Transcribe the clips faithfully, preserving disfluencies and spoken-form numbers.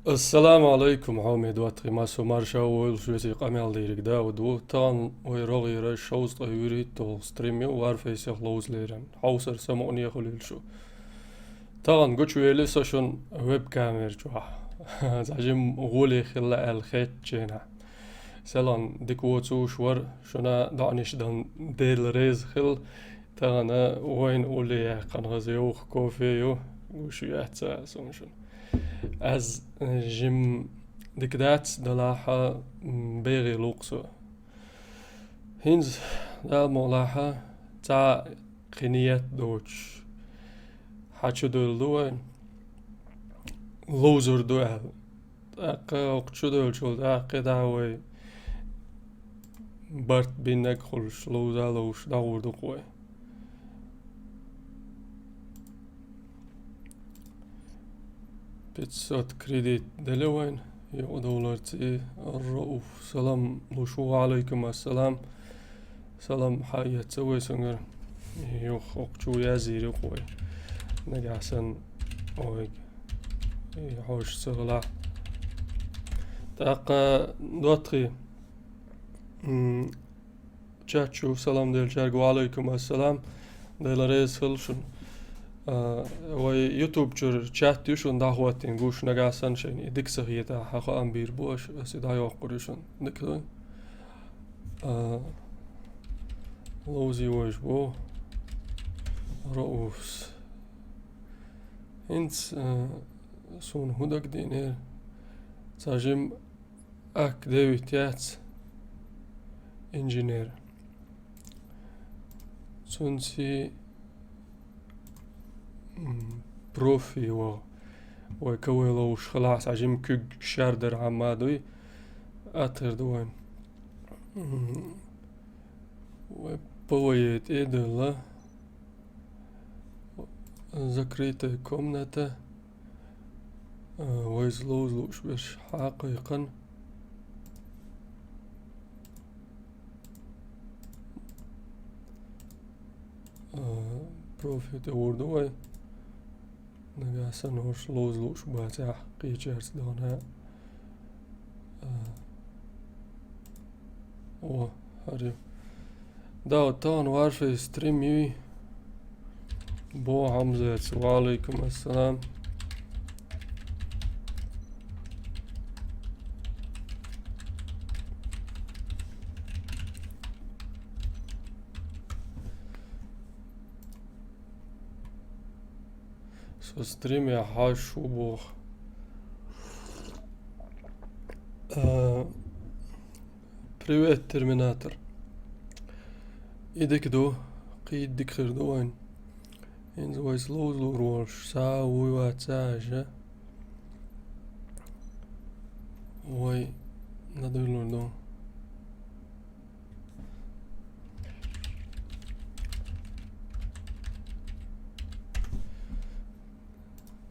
Ассаламу алайкум, хьоме доттагӀий, массо марша войла, шуьца къамел дийриг Дауд ву. Тахана вай рогӀера шовзткъе вуьрхӀитталгӀа стрим ю, Warface-ах ловза лерина. Хьовсар самукъане хуьлийла шу. Тахана гучувели со шуна веб-камера чохь. Цхьа жимма гӀоле хилла аьлла хетачу хенахь. Селхана дика воцуш вара, шуна доӀанаш дан Дела реза хила. Тахана вайна улле яьккхина хаза йовха кофе ю, гуш ю яц аса шуна. Ас, э, жимма дика дац, делахь а, м, бегӀе лу-кх со. ХӀинца, Дала мукъалахь, цхьа кхин ниет доцуш, хьан чу дуьллу вай, ловзур ду аьлла. ТӀаккха хӀокху чу дуьллучул тӀаккха дӀа вай барт биннарг хуьлуш, ловза а ловзуш, дӀагӀур ду-кх вай. Пятьсот кредит делла вайна, юкъа доллар цӀе Рауф. Салам луш ву, ва алайкум ассалам. Салам хьаэца вай сунгара. Юха хӀокху чу язйийр ю-кх вай. Нагахь санна ойга, и, хьожуш ца хилахь. ТӀаккха доттагӀий, м, чат чу салам деллачаьрга ва алайкум ассалам. Дела реза хила шуна. А, вай YouTube чуьра чат ю шуна дӀахӀоттийна, гуш нагахь санна шайна и дика ца хетахь, хьан хаам бийр бу аша, аса и дӀайоккхур ю шуна. Дика дуй? А, ловзий вайша бу Рауфс. ХӀинца, а, суна хӀун дагадеанера? Цхьа жимма Ак девит яц инженер. Цунций, м, профи ваха. Вай КВ ловзуш хилахь, цхьа жимма куьг шардар хьамма дуй, атар ду вайн. М, вай ПВЕ тӀе а девлла. Закрытая комната. А, вайца ловза лууш берш хьакхайкхина. А, профи тӀе гӀур ду вай. Нагахь санна хӀорш ловза лууш бацахь, кхечаьрца догӀна. А, о, хӀара ю. Да, вот тахана Warface стрим юй. Бо Хьамзаца, ва алайкум ассалам. Со стриме хьажа шу боху. А, привет, Терминатор. И дика ду, кхийда дика хир ду вайн. ХӀинца вайца ловза луур волуш, схьа а вуй вац ца аьжа. Вай надуьйлур ду.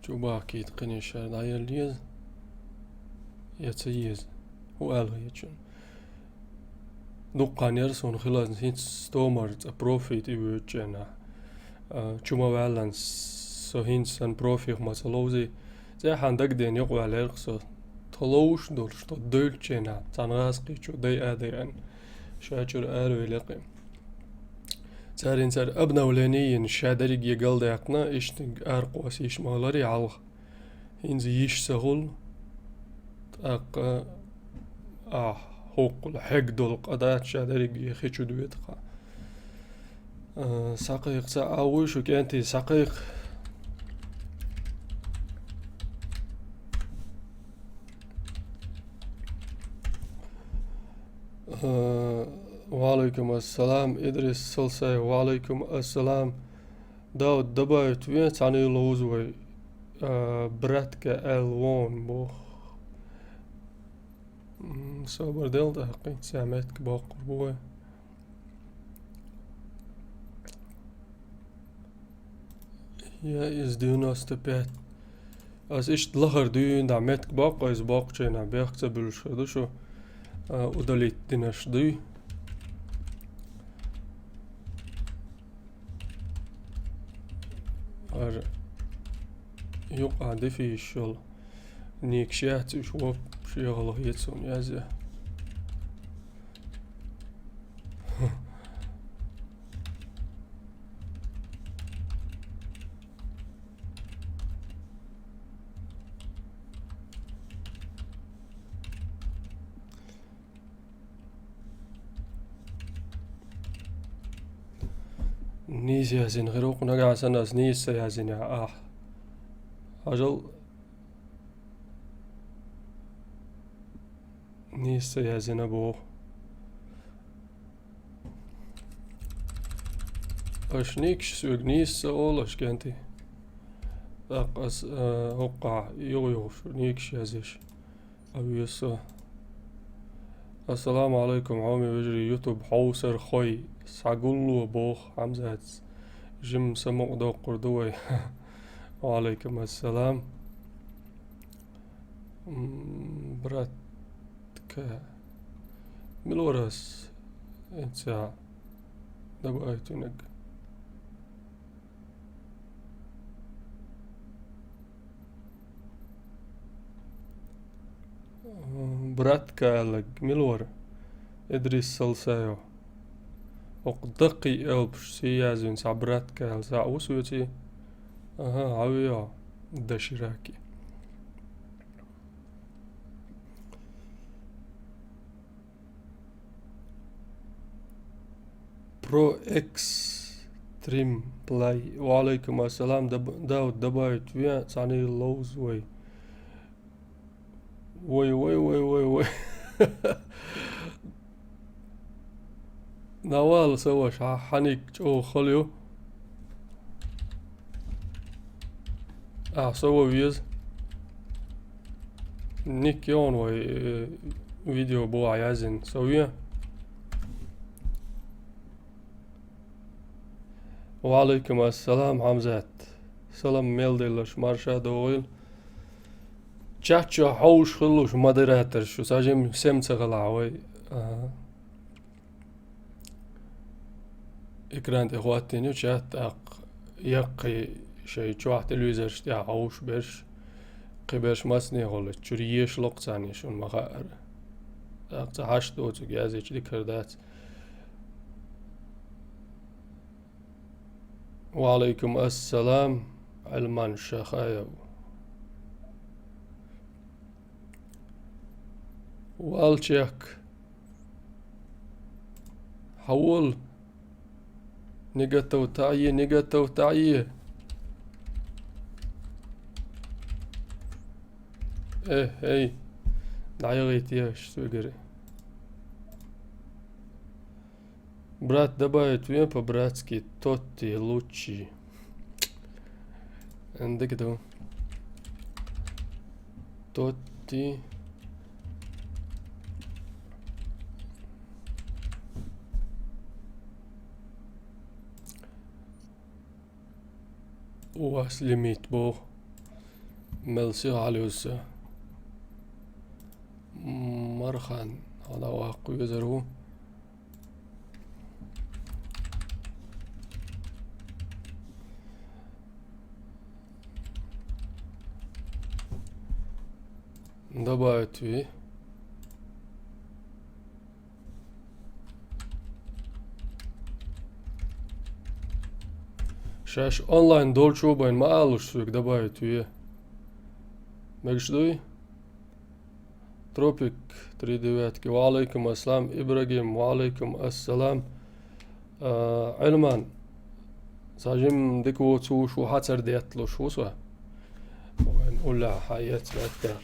Чу бахкийта кхин шара дӀаелла еза. Я ца еза. ХӀун аьлла хеташ ву? Дуккха хан яра суна хилазна хӀинца стомар цӀа профи тӀе воьдучу хенахь. А, чу ма ваьллан со хӀинца сан профих ма ца ловзий. ЦӀеххьана дагадеана юкъаваьллера-кх со. Тхо ловзуш долуш, тхо девллачу хенахь, цхьана гӀазкхичо дайа а дайана. Ша чуьра аравелла кхин. Цара хӀинца обновление йина, ша дерриге галдаьккхина, иштаниг аракхосса йиш ма хиларе хьалха. ХӀинца йиш ца хуьлу, тӀаккха ахь хӀокхул хьегна долу къа дац, ша дерриге хи чу доьду-кх. А, схьакхайкха ца а вуй шу, кӀентий, схьакхайкха. А, ва алайкум ассалам, Идрис Салсаев, ва алайкум ассалам. Дауд, добавить вен цхьаьна ловза вай, а, братка аьлла вон боху. М, собар дел тӀаккха, цхьа меттиг боккхур бу вай. Я из девяносто пять. Ас иштта лахара дуьйна дӀа меттиг боккху, иза боккхучу хенахь бехк ца буьллуш хир ду шу, а, удалить динарш дуй. ХӀара юкъа дифийш йолу. Никаш яц уж, вообще гӀалгӀай яц хьуна язъяь. Нийса язйина хир ву-кх, нагахь санна ас нийса ца язйинехь ахь. Хьажал, нийса ца язйина боху. Аша никаш соьга нийса ца олу аша, кӀентий. ТӀаккха ас, а, хӀокхахь юха-юха шу никаш язъеш. Ӏа веза со. Ассаламу Ӏалайкум, хьоме вежарий, YouTube хьовсархой, схьагулло боху Хьамзатс. Жимма самукъадоккхур ду вай. Ва Ӏалайкум ассалам. М, братка. Мила вара ас? Эца добавить винарг. Братка аьлларг мила вара? Идрис Салсаев. ХӀокху даккхий элпаш сий язвина схьа братка аьлла схьа а ву соьций? Аха, хьан веа? Дашираки. Pro Extreme Play. Ва Ӏалайкум ассалам, даб-, Дауд, добавить вен, цхьаьна ловза вай. Вай, вай, вай, вай, вай. Навала са ваша, хьан ник чӀогӀа хала ю. Ахьа со ван веза. Ник йогӀун вай, э, видео бу ахьа язйина. Со вен. Ва Ӏалайкум ассалам, Хьамзат. Салам мел делларш, марша догӀийла. Чат чохь хьовш хуьлуш модераторш шу, сан жим сем ца хилахь вай. Ага. Экран тӀе хӀоттийна ю чат, тӀаккха яккхий шайн чохь телевизорш тӀехь хьовш берш, кхин берш массане хуьлу, чуьра еша локху царна, шуна ма хаъара. ТӀаккха цхьа хьашт доцург язйича дика хир дац. Ва Ӏалайкум ассалам, Ӏилман Шахаев. Валчек. Хьан волу? Не готов таӀе, не готов таӀе. Э, эй, дӀайогӀийта еш соьгара. Брат, добавить вен по-братски, Тотти лучший. Эн дика ду. Тотти. У вас лимит боху. Мел сиха хьалаюза. Мархан хьала ваккха везар ву. Добавить ви. Шаьш онлайн долчу бен ма алуш соьга добавить ве. Мегаш дуй? Тропик три девятки. Ва Ӏалайкум ассалам. Ибрагим, ва Ӏалайкум ассалам. А, Ӏилман, сан жим дика воцуш ву, хьацар детталуш ву со. Вайн уллехь хьан эца меттехь.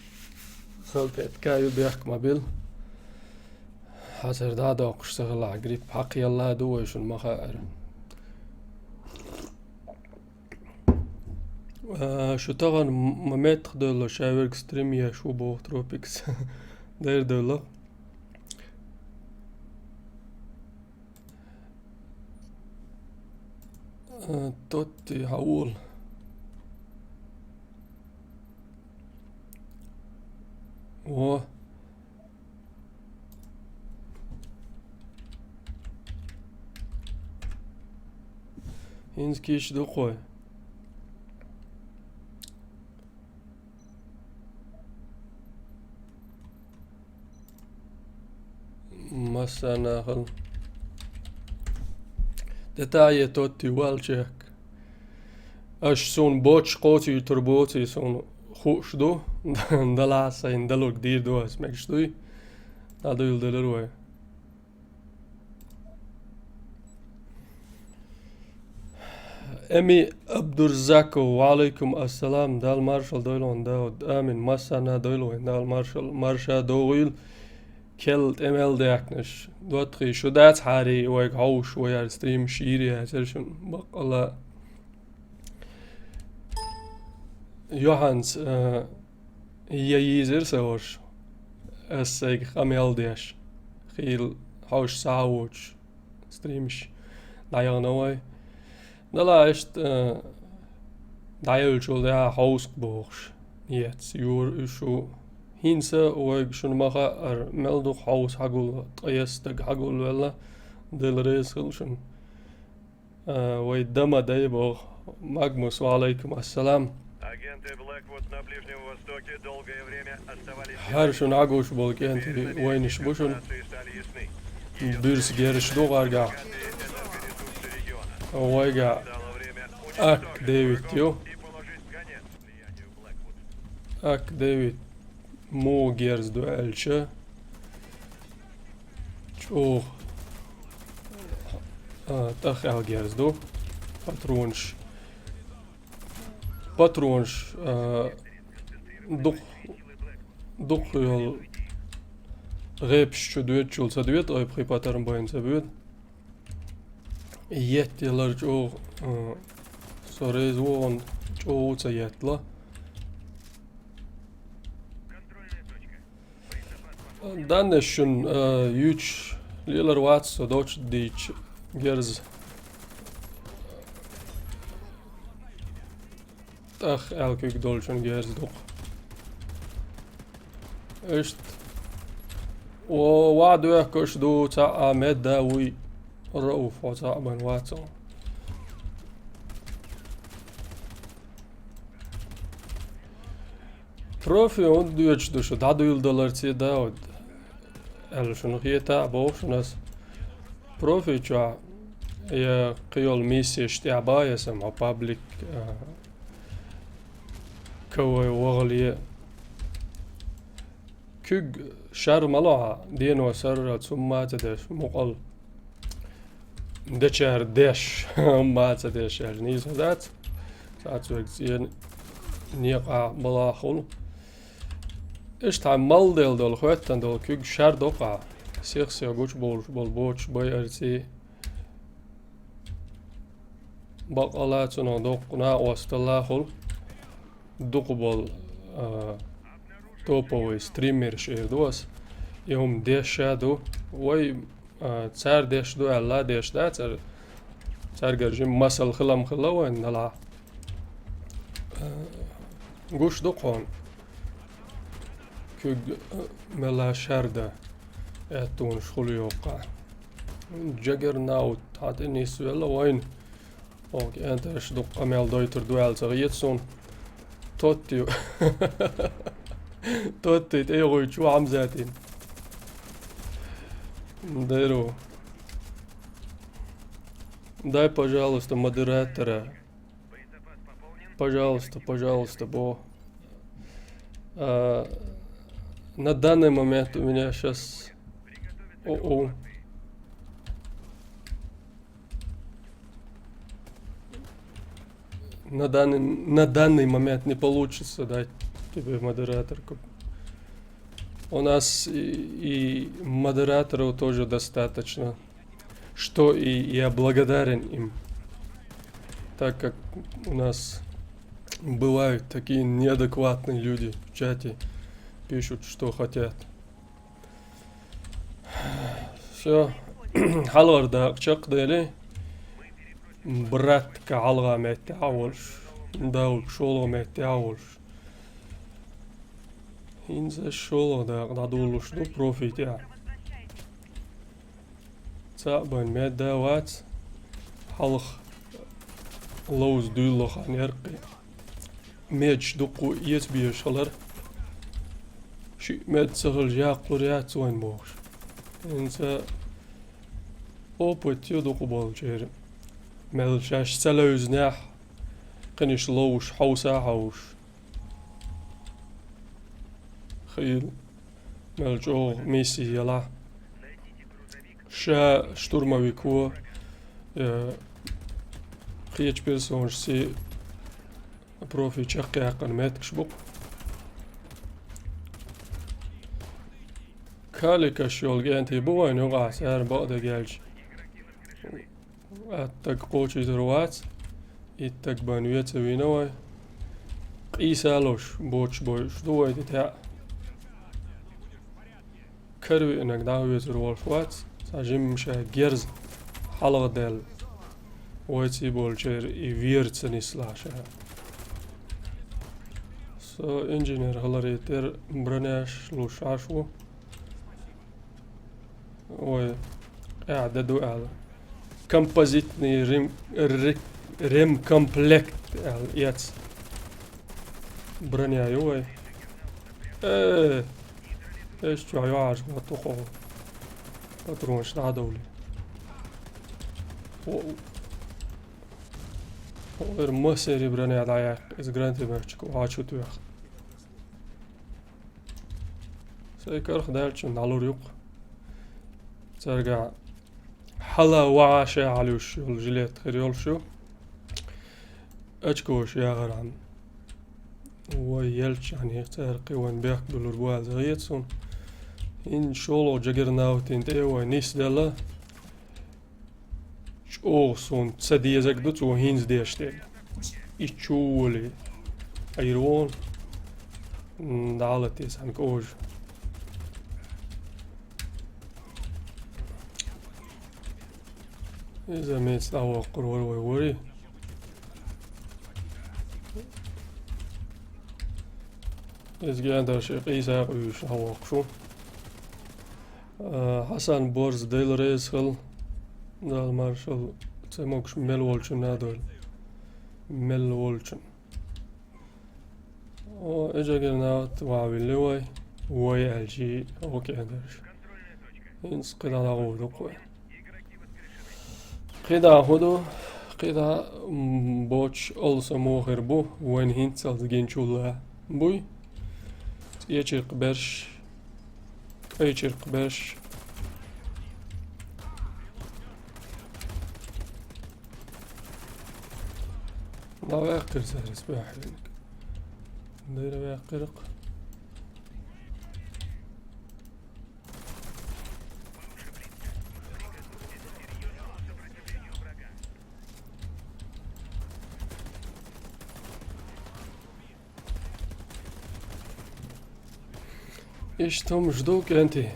Салфетка ю бехк ма бил. Хьацар дӀа а доккхуш ца хилахь, грипп хьакхъелла а ду вай, шуна ма хаъара. А, шу тахана м-, ма меттах девлла, ша верг стрим еш ву боху Тропикс. Дайр девлла. А, Тотти, хьан волу? Во. ХӀинца кийча ду кхой. массанахал. Детае тотти валчехк. Аш суна боч кхоцуьйтур боций суна хууш ду. Дала сайна далург дийр ду ас мегаш дуй. ДӀадуйла делар вай. Эми Абдурзаков, ва алейкум ассалам, Дала маршал дойла вайн, Дауд. Амин, массарна дойла вайн, Дала маршал, марша догӀийла. Кел тӀе мел даьккхинарш. ДоттагӀий, шу дац хьарий, вайга хьовш, вай яр стримаш йийр яцар шун, баккъала. Йоханс, э, я йийзира са ваш. Ас сайга къамел деш. Хийла хьовш схьа а воцуш. Стримаш дӀаяхна вай. Дала иштта, э, дӀаевллачул тӀаьхьа хьовсакх бохуш. Ец, юр, уьш ву. ХӀинца вайга шуна ма хаьара, мел дукха хьовса хьагулла, ткъа эс стаг хьагулвелла, Дела реза хила шуна. Э, вай дама дай боху. Магмус, ва алейкум ассалам. Агенты Блэквуд на Ближнем Востоке долгое время оставались... ХӀара шуна Ӏагуш болу кӀентий вайнаш бу шуна. Буьрса герзаш ду гӀаргахь. Вайгахь Ак Дэвид ю. Ак Дэвид муха герз ду аьлча, чӀогӀа, а, тӀах аьлла герз ду. Патронаш. Патронаш, а, дукх-, дукха йолу гӀепаш чу доьдучул ца доьду, айпхи патарн байна ца боьду. Етт ялар чӀогӀа, а, со реза вогӀун чӀогӀа ца еттала. Даннеш шун, а, юьйцуш лелар вац со доцу дийча герз. ТӀах аьлла куьг долчун герз дукха. Иштта. О, ва доьхкуш ду, цхьаъ а медда вуй. Рауф, хьо цхьаъ бан вацал. Профи хӀунда доьдуш ду шу, дӀадуьйладаларца, Дауд? Аьлла шуна хета а боху шуна ас. Профи чохь я кхийолу миссеш тӀехь бан я сама хьо паблик, а, кавай вахале. Куьг шар ма лохьа, дено сарра цумма а ца деш, мукъал дечара деш, ма ца деш аьлла нийса дац. Цац верг цӀена некъахь балахь хуьлу. Иштта хьайн мал дел долу, хӀоьттина долу куьг шар докъахь. Сих-сих гучубовлуш болу боцуш байарций. Бакъала цунах доккха накъосталла хуьлу. Дукха болу, а, топовый стримерш эр ду ас. И хӀума деш а ду. Вай, а, цара деш ду аьлла, деш дац, цара, цаьргара жима масал хилам хилла вайн далахь. А, гуш ду кхуьнан. Куьг, а, мелла шарда. Аьттонаш хуьлу йоккха. Джаггернаут хьан тӀе нисвелла вайн. Оха кӀенташ дукха къамел дойтур ду аьлла ца хета суна. Тотти ю. Тотти тӀе йогӀуьйтуш ву Хьамзатин. Дайру. Дай, пожалуйста, модератора. Пожалуйста, пожалуйста, бо. А, на данный момент у меня щас... О-о. На данный, на данный момент не получится дать тебе модераторку. У нас и, и модераторов тоже достаточно. Что и я благодарен им, так как у нас бывают такие неадекватные люди в чате, пишут, что хотят. Всё. Хьалхара дакъа чекхдели. Братка хьалха метте а волуш. Дауд шолгӀа метте а волуш. ХӀинца шолгӀа дакъа дӀадолуш ду профи тӀехь. Цхьаъ бан медда вац. Хьалха ловза дуьйлало хан ярккхий. Медаш дуккха эца безаш хилар. Шиъ мед ца хилча яккхалур яц вайн бохуш. ХӀинца Опыт ю дукха болчеран. Мел шаьш ца левзинехь, кхинаш ловш, хьовса а хьовш. Хийла, мел чӀогӀа миссия елахь. Ша штурмовико, э, кхечу персонашций профи чекхъяьккхина меттигаш бу-кх. Каликаш йолу кӀентий бу вайна юкъахь, цара бакъдерг аьлча. Атта стаг кхочуьйтур вац, итт стаг бан веца вийна вай. Къийса луш боцуш бойуш ду вай тӀе таьӀ. Каравеанарг дӀахоьцур волуш вац, цхьа жимма ша герз хьалха даьлла. Вайций болчеран и вер ца нислахь ша. Со инженер хиларе терра бронеш луш Ӏаш ву. Ой, къаьхьа де ду аьлла. Композитный рем-, ре-, ремкомплект аьлла, эц. Броня ю вай. Э, эс чохь йохьаш гӀо туху. Патронаш дӀа а довлий. О, о, эр массери броня дӀаяккха, иза гранатометчик ваха чу тоьхна. Сайн карах даьллачун дӀалур ю-кх. Цаьрга хьала ваха ша хьалуьйш йолу жилет хир йолуш ю. Очкош яхархьама. Вай елччахьний цара кхин вайн бехк буьллур бу аьлла хета суна. ХӀинца шолгӀа Джаггернаутин тӀе вай нисделла. ЧӀогӀа суна ца дезарг ду цо хӀинца деш дерг. И чу волий. Ӏийр вон. М, дӀа а латте сан кожа. Иза меца дӀавоккхур вара вай вари. Иза гендар ши къийса къуьйсуш дӀавоккхуш ву. А, Хьасан Борз, Дела реза хила, Дала маршалла, ца могуш мел волчунна а дойла. Мел волчун. О, и Джаггернаут ван вилли вай, вай аьлчи, окей дерш. ХӀинца кхидӀа дӀагӀур ду-кх вай. КхидӀа хӀун ду? КхидӀа, м, боцуш олуса мохир бу, вайн хӀинццалц гинчул а буй. ЦӀечиркх берш, кӀайчиркх берш. ДӀаваьккхира цара иза баьхьарниг. Дера ваьккхира-кх. Иштта хӀумаш ду, кӀентий.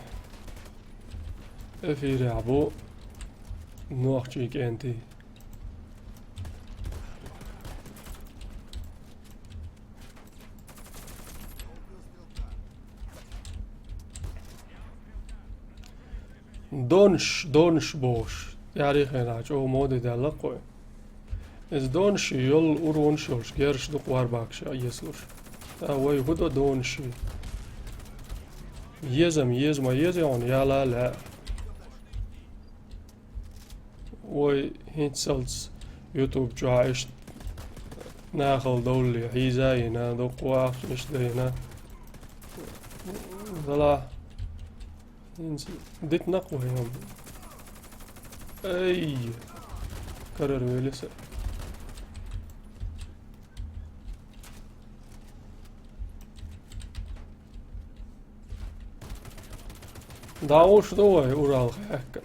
Эфирехь бу нохчий кӀентий. Донш, донш бохуш. ТӀаьхьарий хенахь чӀогӀа моде даьлла-кх вай. Иза донш йолу, уронаш йолуш герш ду-кх варбакаш а эцалуш. Ткъа вай хӀун до донш? Езам, еза ма еза хьуна, яла а лаьа. Вай хӀинццалц YouTube чохь иштта нахала довлале хьийза а йина, дуккха а ахча иштта дайна. Далахь. ХӀинца дитина-кх вай хӀума. Ай! Карара вели аса. ДӀагӀуш ду вай Урал хаьхкина.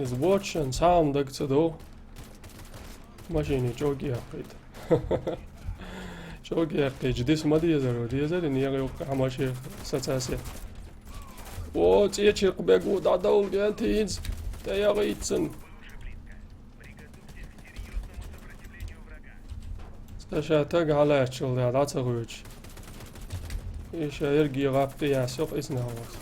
Иза боцуш цхьа а хӀума дага ца до. Машине чӀог яьккхийта. ЧӀог яьккхийча, диса ма дезара, дезара, нехан юккъехь машех сацасе. О, цӀечиркх бегу, дӀадовла, кӀентий, хӀинца тӀеягӀийта цунна. Сан ша таг хьалаьцчул дӀа, дӀа ца гӀоьчу. И ша ерриге гӀап тӀе яьсса йоккху иза нах вац.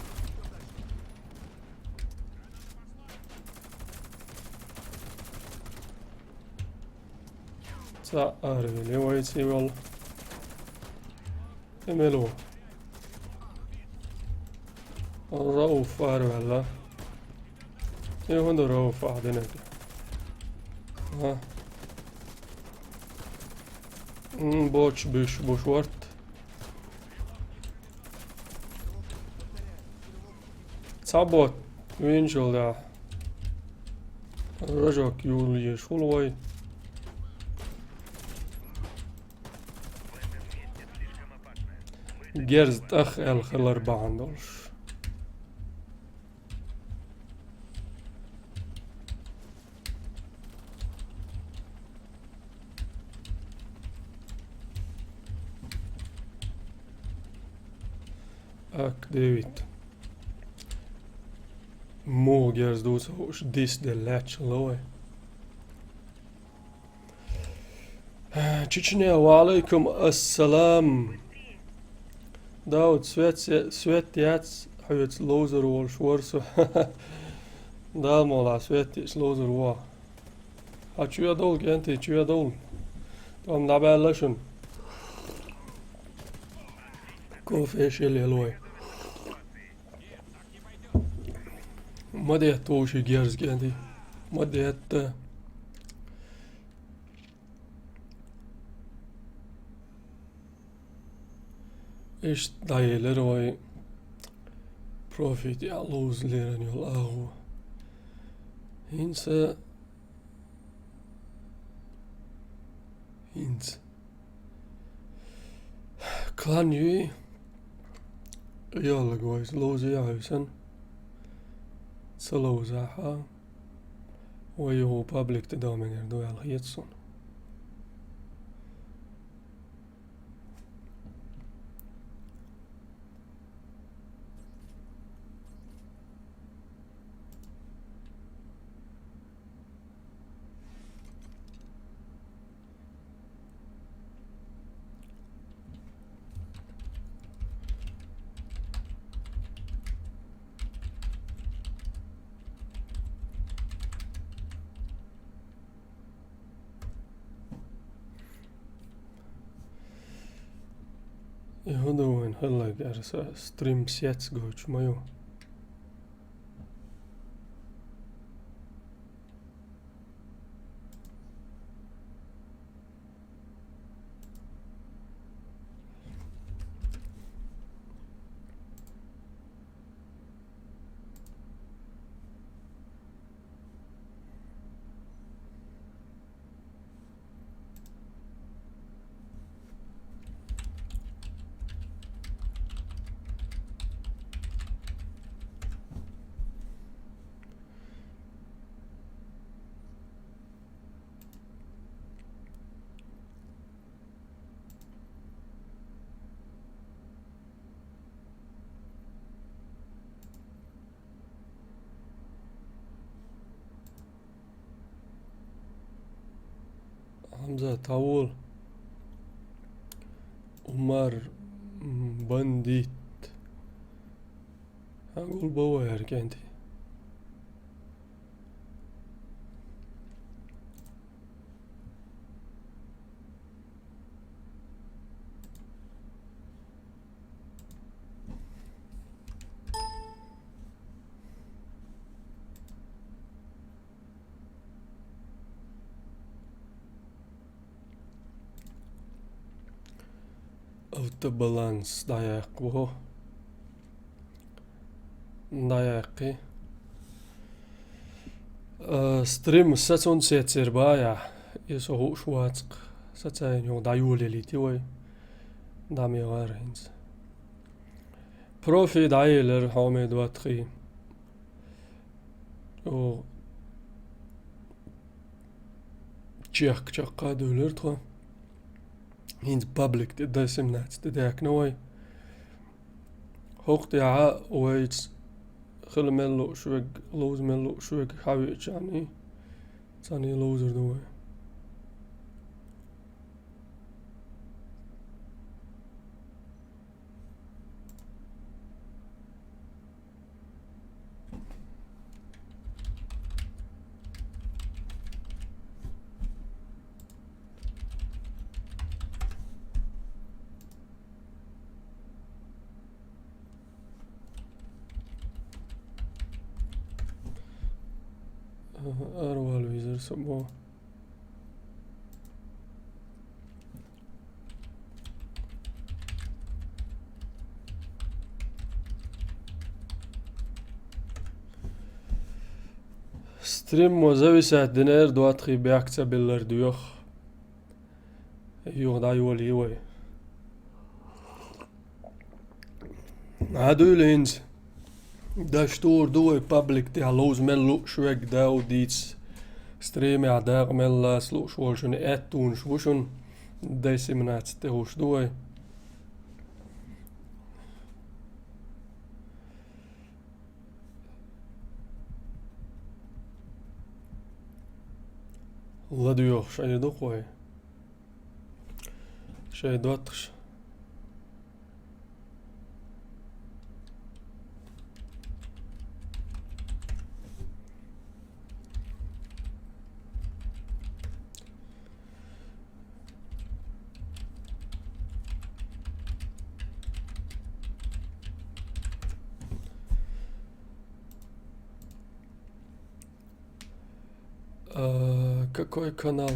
Цхьаъ аравели вайца и валла. И мила ву? Рауф араваьлла. Е хӀунда Рауф аьнна динарг? А? М, боч биш буш варт. Цхьа бот винчул да. Рожок юлу еш хул вай. Герз тӀах аьлла хилар бахьана долуш. Ак, Дэвид. Муха герз ду ца хууш, дис делла лаьтташ хилла вай. Чечне, ва алейкум ассалам. Дауд, свет, свет яц хьоьца ловзар волуш вара со. Дала мукъ лахь, свет йиъча ловзар ву. Хьан чоь довла, кӀентий, чоь довла. Тхьовма дӀабаьлла шуна. Кофе шел елой. Ма детта вовший герз, кӀентий. Ма детта. Иштта дӀаелира вай профи тӀехь ловза лерина йолу агӀо. ХӀинца, хӀинца. Клан юй, йоллаг вайца ловза а хьуьйсана. Ца ловзахьа, вай юха паблик тӀе дан мегар ду аьлла хета суна. И хӀун ду вайн хӀаллаг, ара са стрим сец гойтуш ма ю. Хьамзат, хьан волу? Умар, м, бандит. Хьан гулбо вай хӀара кӀентий? Автобаланс дӀаяккха ву. ДӀаяккхи. Э, стрим сацунца эццера баьхьа, и со хууш вацкх. Сацайна юха дӀайолаялийти вай. ДӀа ма яхара хӀинца. Профи дӀаелира хьо ма дохкий. О, чехка чеккха а дуьйлира тхо. ХӀинца паблик тӀе дан семнадцать тӀе даьккхина вай. ХӀокху тӀехьа вайца хила мел лууш верг, ловза мел лууш верг хьан веача цхьаьний, цхьаьний ловзар ду вай. Ара вала везар со бо. Стрим мо зависать динера доттагӀий бехк ца биллар доьху. Юха дӀайолий вай. Ӏа дуьйла хӀинца. Даш тур ду вай паблик тӀехь ловза мел лууш вег дау дийца. Стримехь дакъа мел лаца лууш волчун аьттонаш бу шуна. Дай семнадцать тӀе хӀуш ду вай. ЛадоьгӀуш Ӏийр ду-кх вай. Шайн доттагӀаш. А, какой канал?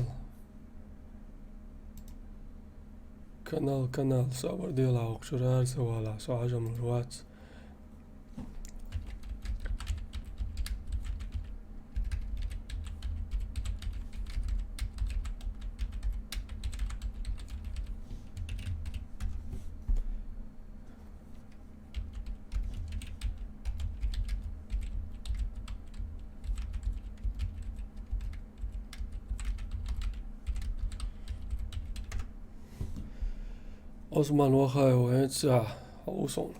Канал, канал. Сабар делахь, хӀокху чуьра ара ца валахь, со хьажам лур вац. Осман Вахаев, хӀинца хьо ву суна.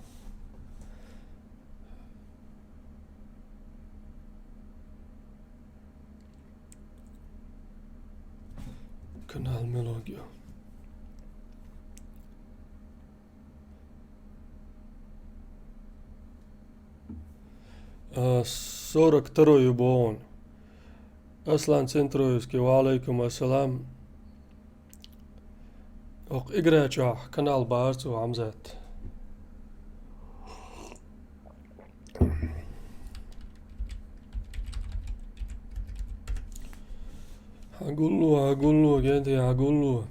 Канал Мелодия. А, сорок второй ю боху. Аслан Центроевский, ва Ӏалайкум ассалам. ХӀокху игра чохь канал бахара цо, Хьамзат. Хьан гулло, хьан гулло, генти, хьан гулло.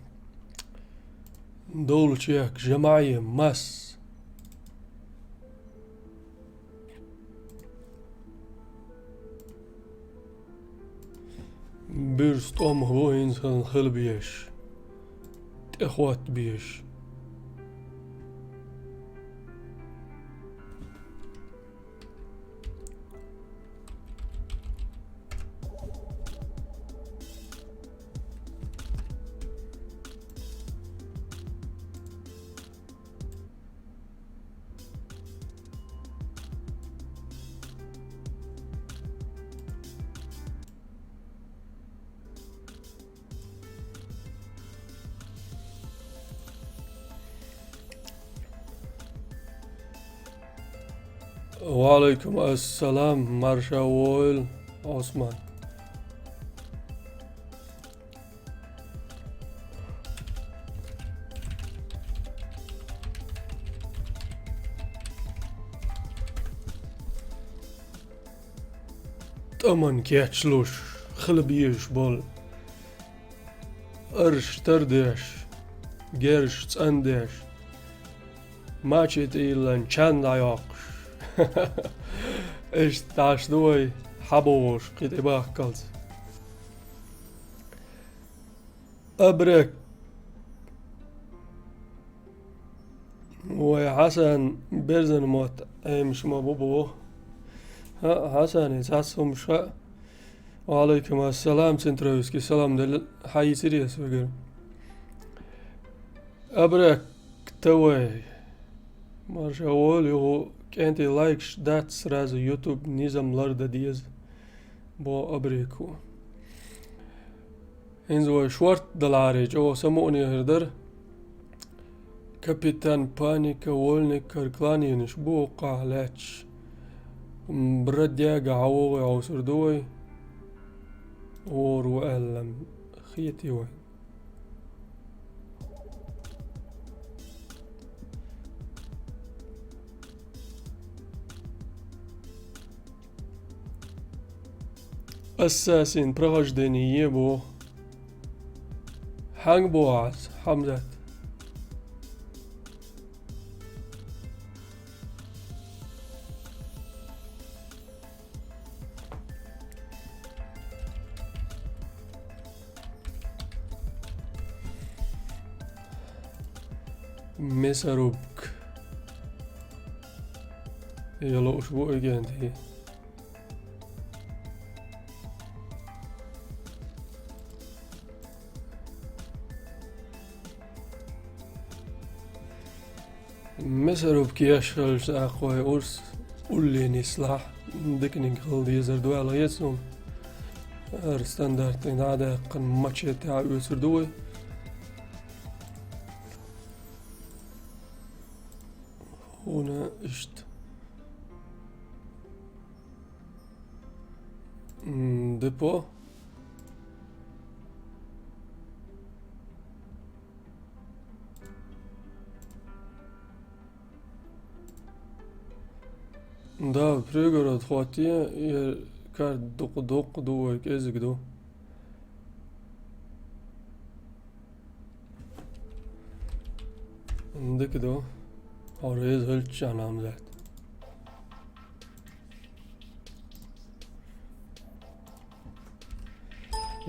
Довлу чехка, жамаӀе, мас. Буьрса тӀом ву хӀинца хила безаш, тӀехӀотта безаш. Ва Ӏалайкум ассалам, марша войла, Осман. ТӀаман кечлуш, хила безаш болу. Арш тардеш, герш цӀандеш, мачи тӀе йиллина чан дӀайоккхуш. Иштта дӀаш ду вай, хьабогӀуш, кхин тӀе бахкалц. Абрек. Вай Хьасан берзан мотт Ӏемаш ма бу боху. ХӀаъ, Хьасан, иза хьас хӀумаш хаьа. Ва Ӏалайкум ассалам, Центровский, салам делла, хьан йийцира ас вегара. Абрек, та вай. Марша войла, юха кӀентий лайкаш дац, сразу YouTube низам лардан деза. Бо Абреку. ХӀинца вай шорта далахьара чӀогӀа самукъане хир дара. Капитан Паника, Вольник, Карклан енаш бу хӀокхахь лаьтташ. Бродяга хьан вогӀий хьовсур ду вай? ВогӀур ву аьлла, хетий вайн? Ассасин прохождение ебу. Хьанг бу аз, Хьамзат? Мясорубка. Яло уж бу агенти. Мясорубка еш хилча, акхой урс улле нислахь, диканиг хила дезар ду аьлла хета суна. Ара стандартный дӀа а даьккхина, мачете а оьцур ду вай. Хьуна иштта. М, депо. Да, Пригород хӀоттае, е карта дукха-дукха ду вай, кӀезига ду. Дика ду. Хьо реза хилча, Хьамзат.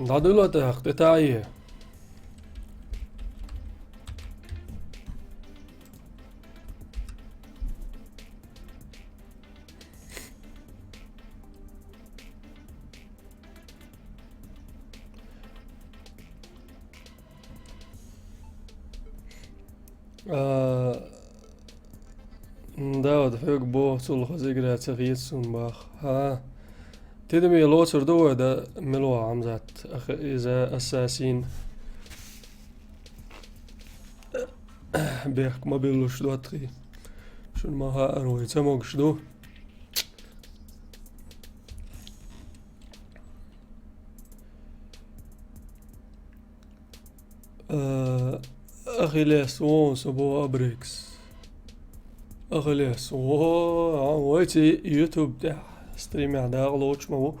ДӀадуьйла тӀаккха, тӀе таӀае. А, м, да, вот хьоьга боху, цул хаза игра ца хета суна боху. ХӀа. Тидаме лоцур ду вай, да, мила ву Хьамзат, ах, иза Ассасин. Бехк ма биллуш доттагӀий. Шуна ма хаара вай, ца могуш ду. Э, Ахиллес, вон со бо Абрикс. Ахиллес, во, а, вай ци YouTube тӀехь стримехь дакъа лоцуш ма ву.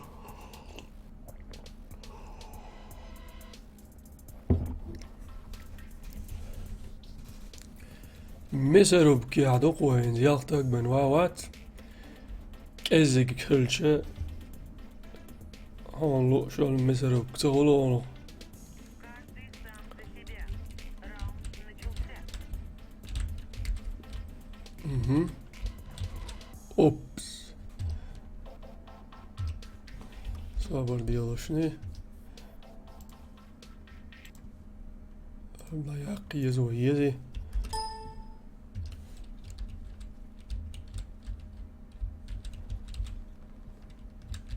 Мясорубкехь ду-кх вайн, ялх таг бен ван вац. КӀеззиг хилча, хьуна лууш йолу мясорубка ца хуьлу хьуна. Угу. Упс. Собар делушни. Ла яккха еза вай, езий.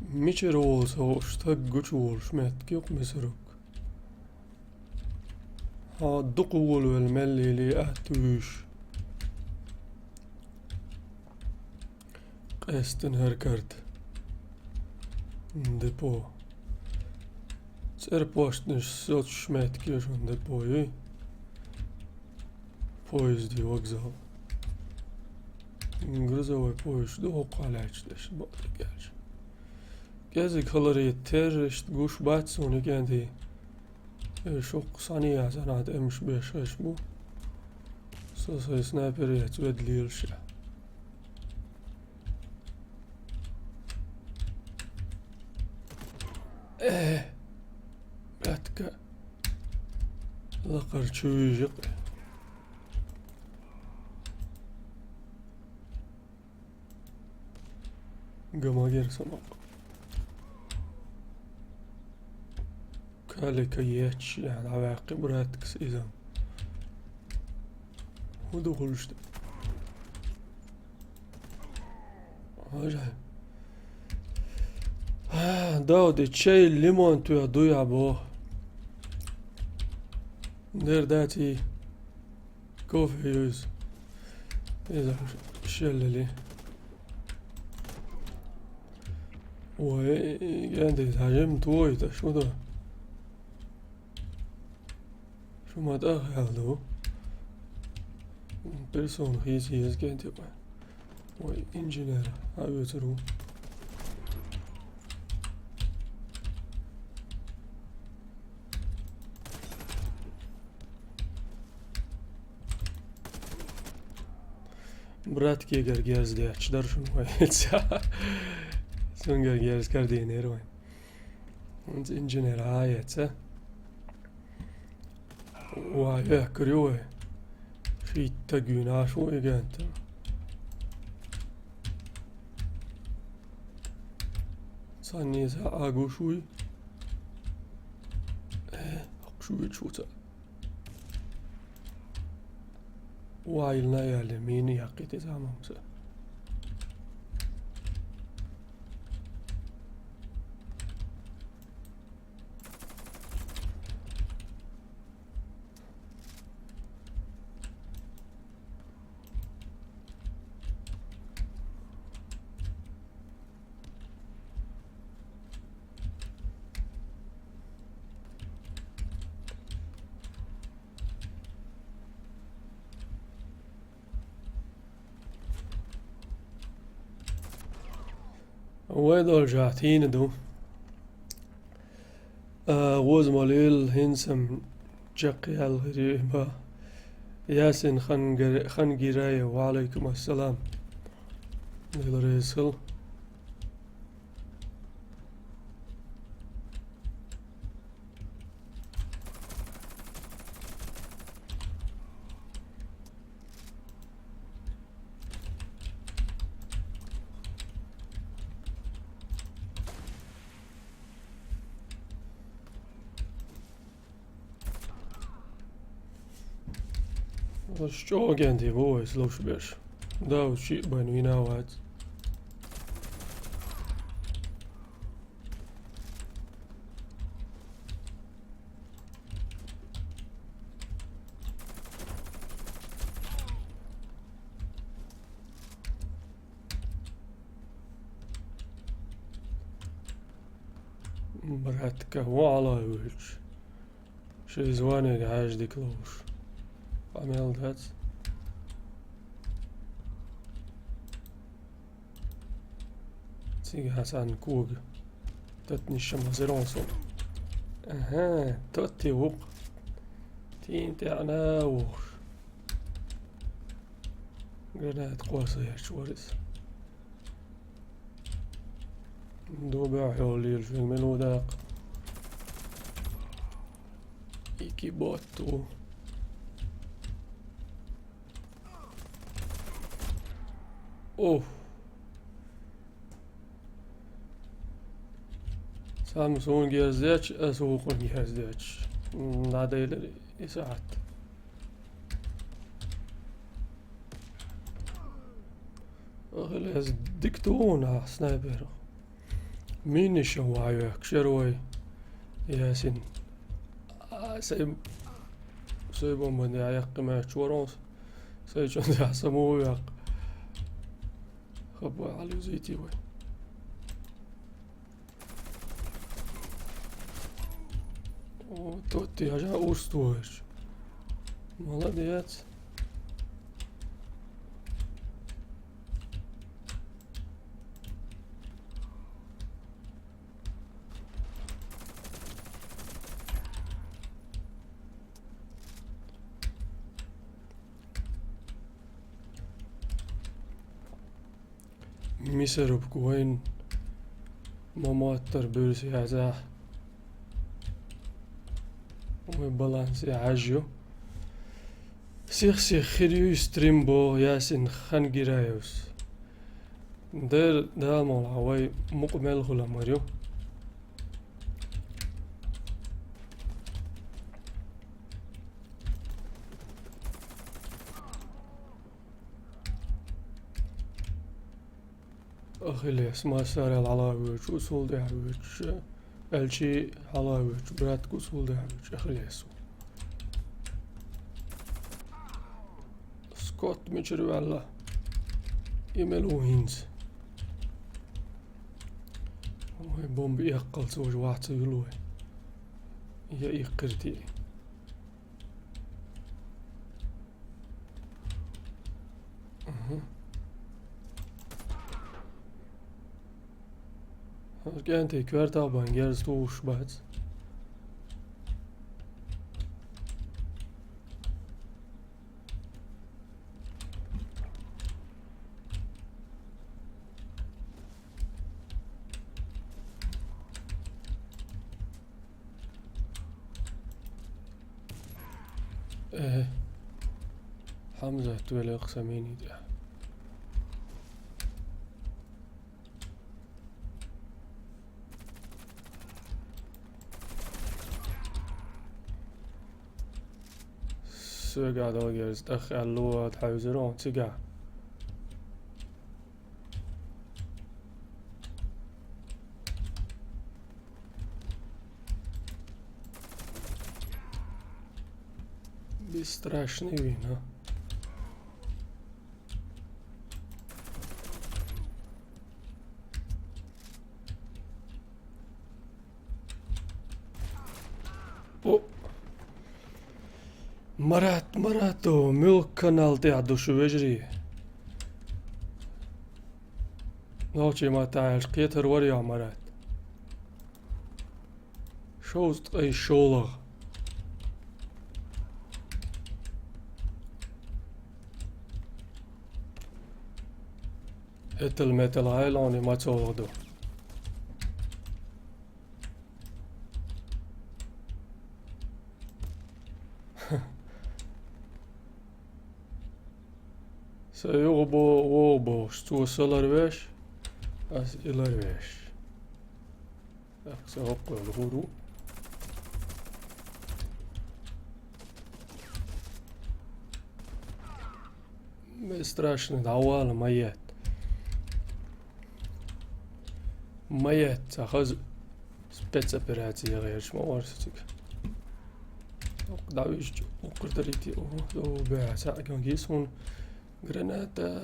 Мичара волу со стаг гучуволуш меттиг ю-кх мясорубка? Хьан дукха волавелла мел лелий атта вуьйш. Къестина хӀара карта. Депо. ЦӀерпоштнаш соцуш меттиг ю шуна депо, юй? Поезди вокзал. Грузовой поезд ду хӀокху лаьтташ деш бакъдерг аьлча. КӀезиг хиларе террорист гуш бац суна, кӀентий. Э, шух санна яцахь, нах тӀемаш беш хезаш бу. Со сайн снайпер яц ведда лелаш я. Э, братка. Лакхара чу вижа-кх. Гамагер санакъ. Калика ечча, дӀаваьккхи браткас иза. ХӀун ду хуьлуш ду? Хьажа. А, Дауди, чай лимон тоьхна дуй хьан боху? Дер дац и. Кофе ю иза. Иза шеллали. Ой, генди, хьажим туй, та шу ду. Шу ма тӀа хьал ду. Персон хийца еза генди. Ой, инженер, а оьцур ву. Братке гергерз дечдер шун вай. Цунгар герз кардинер вай. Инженер аяца. Ва, я крюе. Шитта гюнаш уйгента. Санни за агушуй. Э, акшуй чуца. Ва, илна яли мини якити замамса. Вай должа тина ду. А, гъоз малил хинсам чакъ ял гъири ба. Ясин Хангир-, Хангирая, ва алейкум ассалам. Дил резил. Ва чӀоагӀа генди бу вай службеш. Да, учи бан винават. Братка, ва Аллах вич. Ши званиега хьажа дика ловш. Къамел дац. Цига Хьасан кога. Татнишам хазирон со. Аха, татти вукъ. Тин тяна вуш. Гранат къоса яч варис. Добя хьолил шуг мел удакъ. Ики ботту. Оф. Самсунг герзеч, ас вукъун герзеч. Надо или исаат. Ахилес диктуна снайпер. Миниша вайвек шервай. Ясин. А, сай, сай бомба не аяк кема чворон. Сай чон да саму як. Хапа алюзити вай. О, тот ты аж устроишь. Молодец. Мисарубку вайн маматтар бюрс яза. Ой, баланс я ажу. Сих-сих хирю стрим бо Ясин Хангираевс. Дер дамол авай мукъмел хуламарю. Ахилес масарал алавич, усул дявич, элчи алавич, брат усул дявич, Ахилес. Скотт мичир валла. Имел уинс. Ой, бомби яккал цож ваца юлуй. Я иккирти. Мгм. Кенти квертал бангерз туш бац. Э, Хьамзат велех самени тӀе. Соьга догерз тӀах аьлло, хьаьвзира он цига. Бесстрашный вина. О! Марат, Марато, муьлха канал тӀехь ду шу, вежарий? Нохчийн маттахь аьлча, кхетар вара йо, Марат? Шовзткъе шолгӀа. Этал-метал гӀайлони ма цолгӀа ду. Са юха бо-, вогӀу бохуш, цо са ларвеш, ас и ларвеш. Так, сан хӀокхуьнан гӀур ву. Ме страшно, дӀавала ма етта. Ма етта, ца хаза спецоперация гӀерташ ма вара со цига. ДӀавижча, укхар дарийти, о, о, бе, цхьаъ ган гис хьуна граната.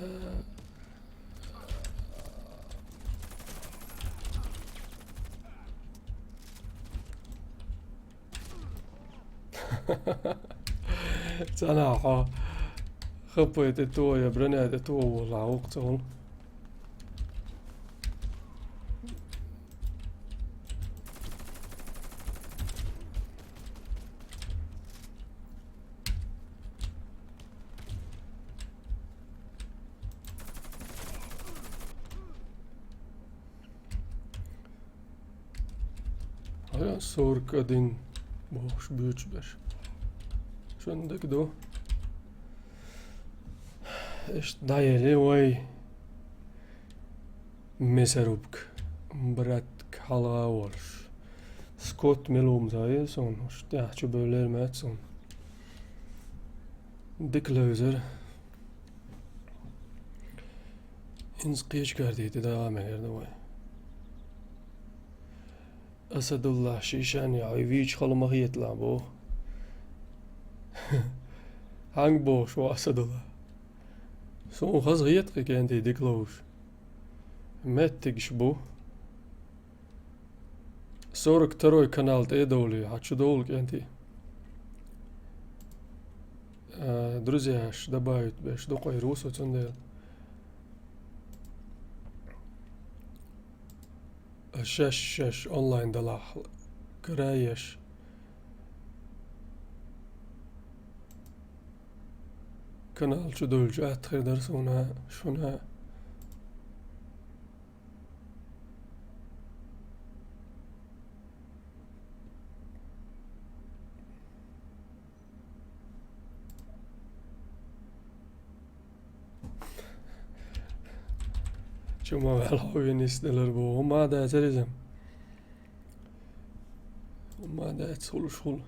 Цхьана хьо хаппай тӀе то я, броня тӀе то волу, вукху ца волу. Ай, сорок один бохуш буьйцуш берш. Шуна дага ду. Иштта дӀаели вай. Мясорубка. Братка хьалха волуш. Скотт мила ву ма ца веза суна, уьш тӀаьхьа чу бевллера ма аьлла суна. Дика левзар. ХӀинца кхечу картий тӀе дагӀа мегар ду вай. Асадулла, шишани, хьо вийча хала ма хеталахь боху. Хьанга бохуш ву Асадулла? Суна хаза хета кхин кӀентий дика ловзуш. Меттигаш бу. Сорок второй канал тӀе а довлий, хьан чу довла кӀентий. А, друзьяш добавить беш дукъайр ву со цундела. Шаьш, шаьш онлайн далахь караеш. Канал чу дуьллучу атта хир дара суна, шуна. Чу ма ваьлла хьо вен нисделар боху. ХӀума а дацара иза. ХӀума а дац, хуьлуш хуьлу.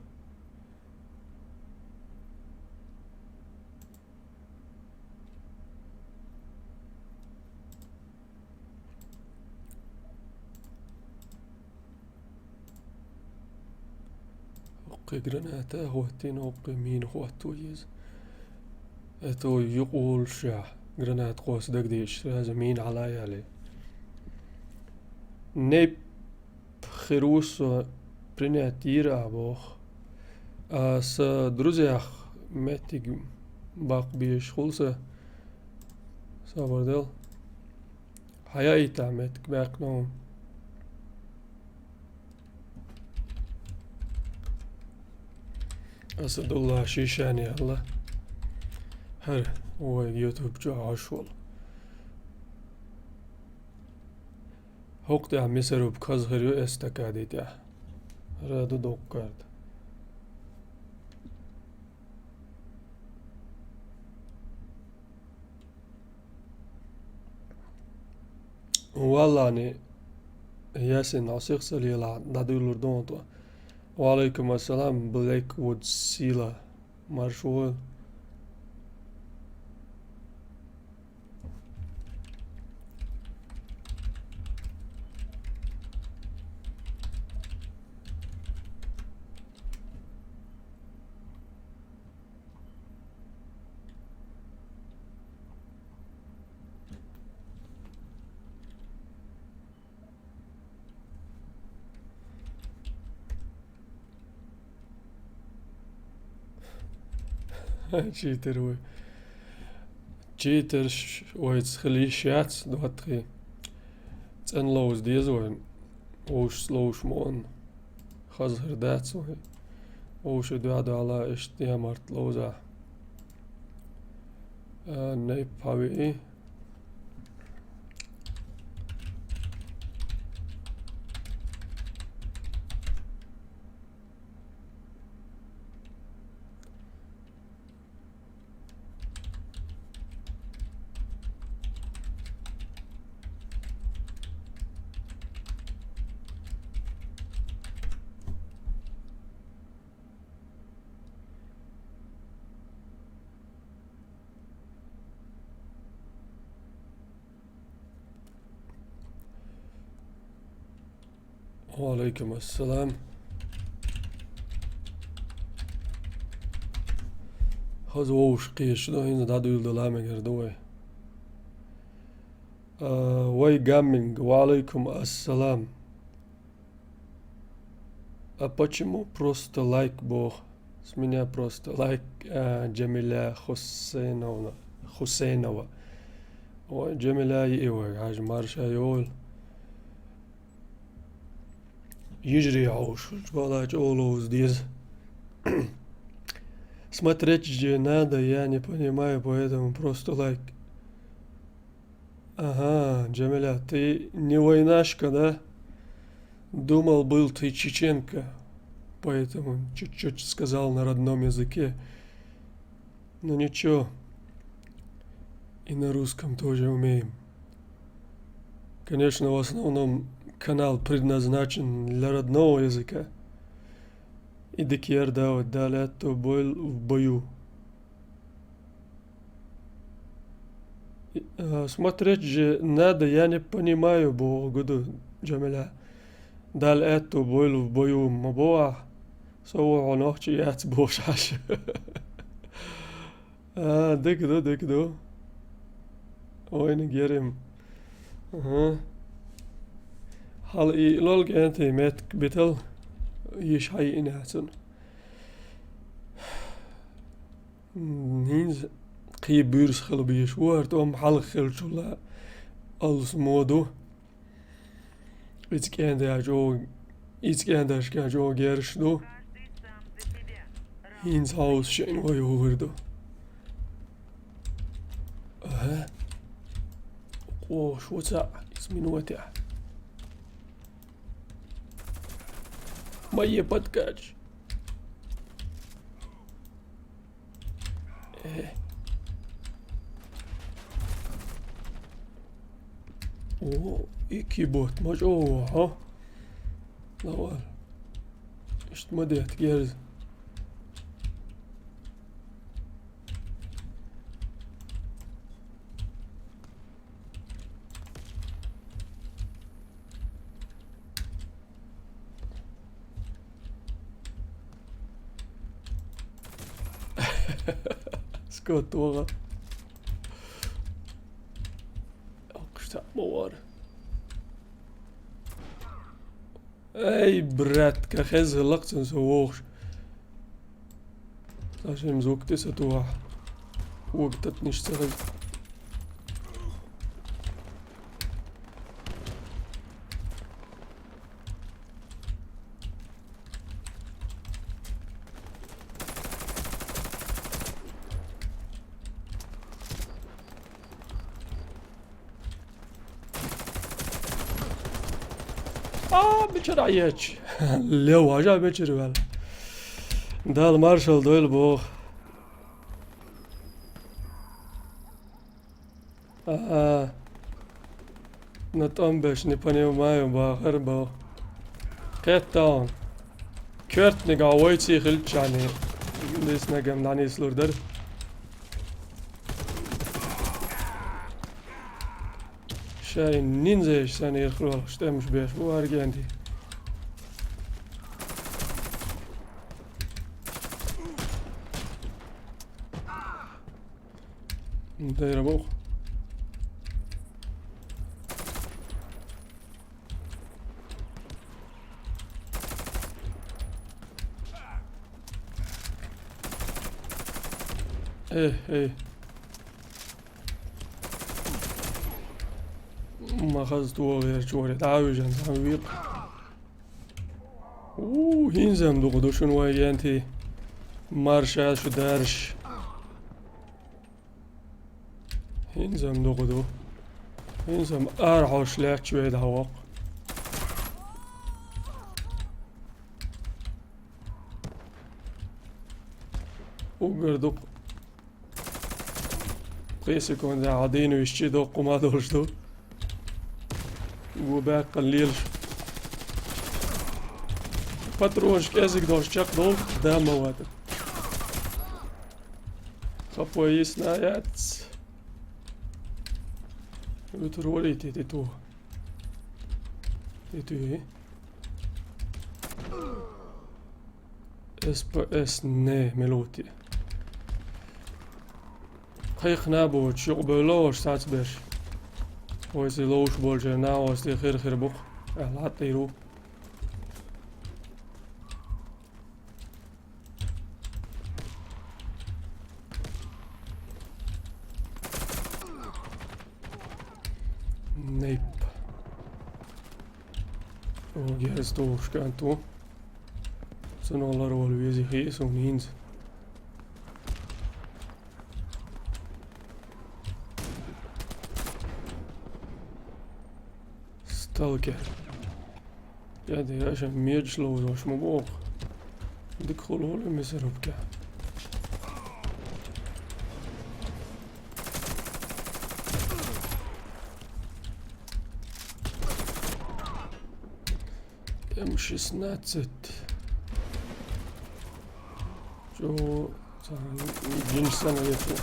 Кхин граната а хӀоттийна, кхин мина хӀотто еза. Это юкъа волушехь, граната кхосса дагадеъча, сразу мина хьала а ялий. Неп хир ву со принять йира а боху. А сан друзьях меттиг баккха безаш хуьлу сан. Собар дел. Хьан яийтахь меттиг баьккхина хьуна? Асадулла Шишани аьлла. ХӀара вай YouTube чохь Ӏаш волу. ХӀокху тӀехь мясорубка хаза хир ю эстакади тӀехь. ХӀара ду доккха карта. Валлахьи, Ясин, Ӏосих ца лелахь, дӀадуьллур ду хьуна тхо. Ва Ӏалайкум ассалам, Blackwood Sila. Марша вогӀийла. Читер вай. Читерш вайца хила йиш яц, доттагӀий. ЦӀена ловза деза вайна. Вовшашца ловзуш ма ванна. Хаза хӀара дац вай. Вовшийн дуьхьа-дуьхьал иштта ямарта ловзахь. А, Нейп хьавеа. Ва Ӏалайкум ассалам. Хаза вовшах кхеташ ду, хӀинца дӀадуьйладала мегар ду вай. А, вай гамминг, ва Ӏалайкум ассалам. А почему просто лайк боху? С меня просто лайк, а, Джамиля Хусейновна, Хусейнова. Ой, Джамиля йиъ вай, хьажа марша йойла. Йижарий хьовсуш, валлахӀи, чӀогӀа ловза деза. Смотреть же надо, я не понимаю, поэтому просто лайк. Ага, Джамиля, ты не войнашка, да? Думал, был ты чеченка, поэтому чуть-чуть сказал на родном языке. Ну ничего, и на русском тоже умеем. Конечно, в основном канал предназначен для родного языка. И дикьяр давать, Даль аьтто бойла в бою. А, смотреть же надо, я не понимаю, боху гу ду Джамиля. Даль аьтто бойла в бою ма боху ахь. Со ву хьо нохчи яц бохуш хьаша. А, дика ду, дика ду. Вайниг ярим. Ага. Хьала и лолга энтий меттиг битал йиш хьайиъна яцун. М, хӀинца кхин буьрса хила безаш ву хӀара тӀом, хьалха хиллачул алсамо ду. Иза кӀен деш чӀогӀа, иза кӀен деш кӀен чӀогӀа герзаш ду. ХӀинца хьовса шайна вай хӀун хир ду. Ага. Къош ву цхьаъ, иза минотехь. Ма е подкач. Э. О, и киборд, ма чӀогӀа, хьо? Давай. Иштта ма детта герз. Скот ваха. Алкхаш цхьаъ ма вара. Эй, братка, хеза хилла-кх цунна со вогӀуш. Совсем звук тӀе сатухьа. Вуга татниш ца хеза. А, мичара Ӏеч? Лев, хьажа, мичара ваьлла. Далла маршалла дойла боху. А. На тӀом беш, не понимаю, бахар бо. Кхетта он. Коьртниг а вайций хилччани. Дис нагам дӀанислур дара. Шайн нинзеш санна ирхролаш тӀемаш беш бу аргенди. Дайра бу. Э, э. Ма хаза тохийра чуьра дӀавижан цхьа векх. У, хӀинца-м дукха ду шуна вай генти. Марша шу дарш. ХӀинца-м дукха ду. ХӀинца-м ара хьош лаьтташ вай дӀаваккха. Уггар дукха. Пхи секунда хьа дийна висчи доккху ма долуш ду. Го баьккхина лелаш. Патронаш кӀезиг долуш чекхдолу, да ма ватар. Хапой йисна яц. Вуьтур валийти тету. Тетуьи. С П С не мелоти. Кхайкхина а боцуш, юкъа бевлла ош сацбеш. Вайца ловш болчара нахоста хир-хир бу-кх, аьлла, хьаттийр ву. Нейп. О, герз тухуш кӀант ву. Цунах ларвала везий хии суна хӀинца. Сталкер. Я де, я ша медаш ловзош ма боху. Дика хула хула мисарубка. М шестнадцать. Чо, цхьа, гинчу санна вецна.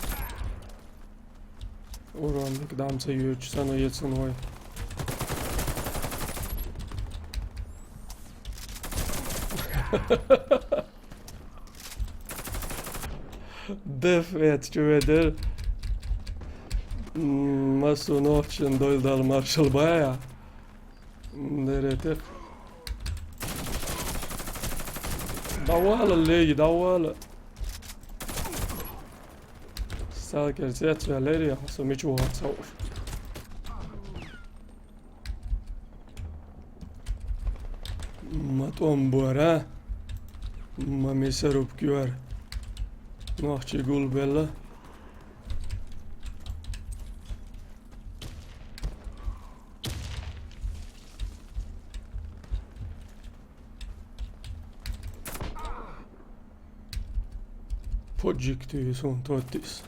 Урон дика дам ца йоьдуш санна вецна вай. Деф вец чу ведар. М, массо нохчан дойл дал маршал бая. Деретех. Давала, лей, давала. Сталкер цец валери, со мичу вахат сауш. Ма тӀом бора, ма мисарубка йора. Нохчий гулбелла. Поджиг ты весун тот тис.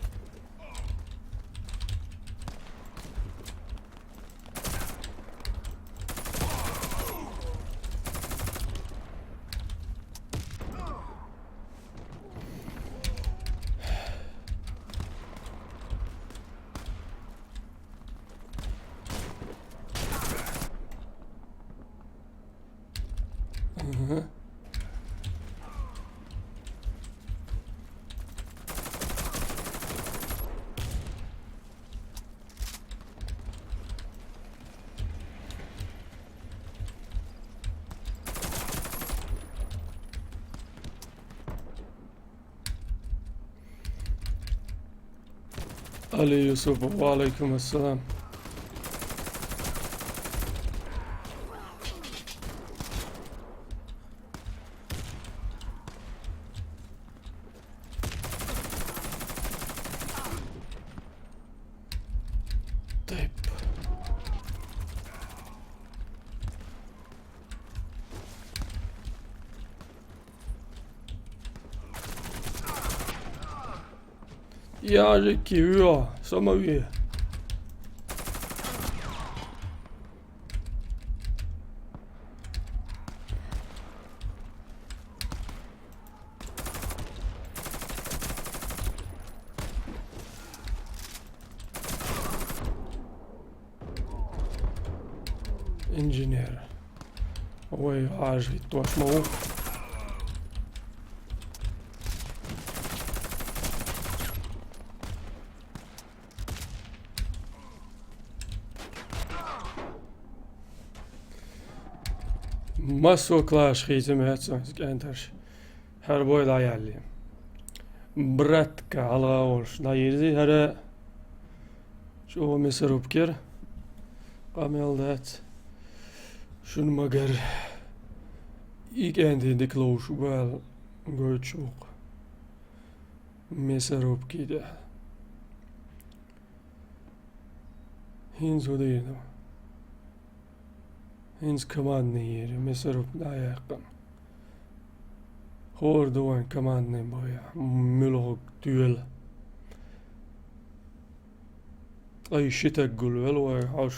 Ага. Али Юсупов, ва алейкум ассалам. Тайп. Яжики, вё, самове. Инженер. Вай, хьажа хӀиттош ма ву. Массо класс хийцам яц, кӀентарш. ХӀара бой дӀаяьлли. Братка, хьалха волуш, дӀайирзи хӀара. ЧӀогӀа мясорубка яра. Къамел дац. Шуна магар. И кӀентий дика ловш бала гойтуш бу-кх. Мясорубки тӀехь. ХӀинца хӀу дийр ду? ХӀинца командный яра, мясорубка дӀаяьккхина. ХӀора ду вайн командный бой, муьлхарг тоьла. Ткъа и ши таг гулвелла вай хьош.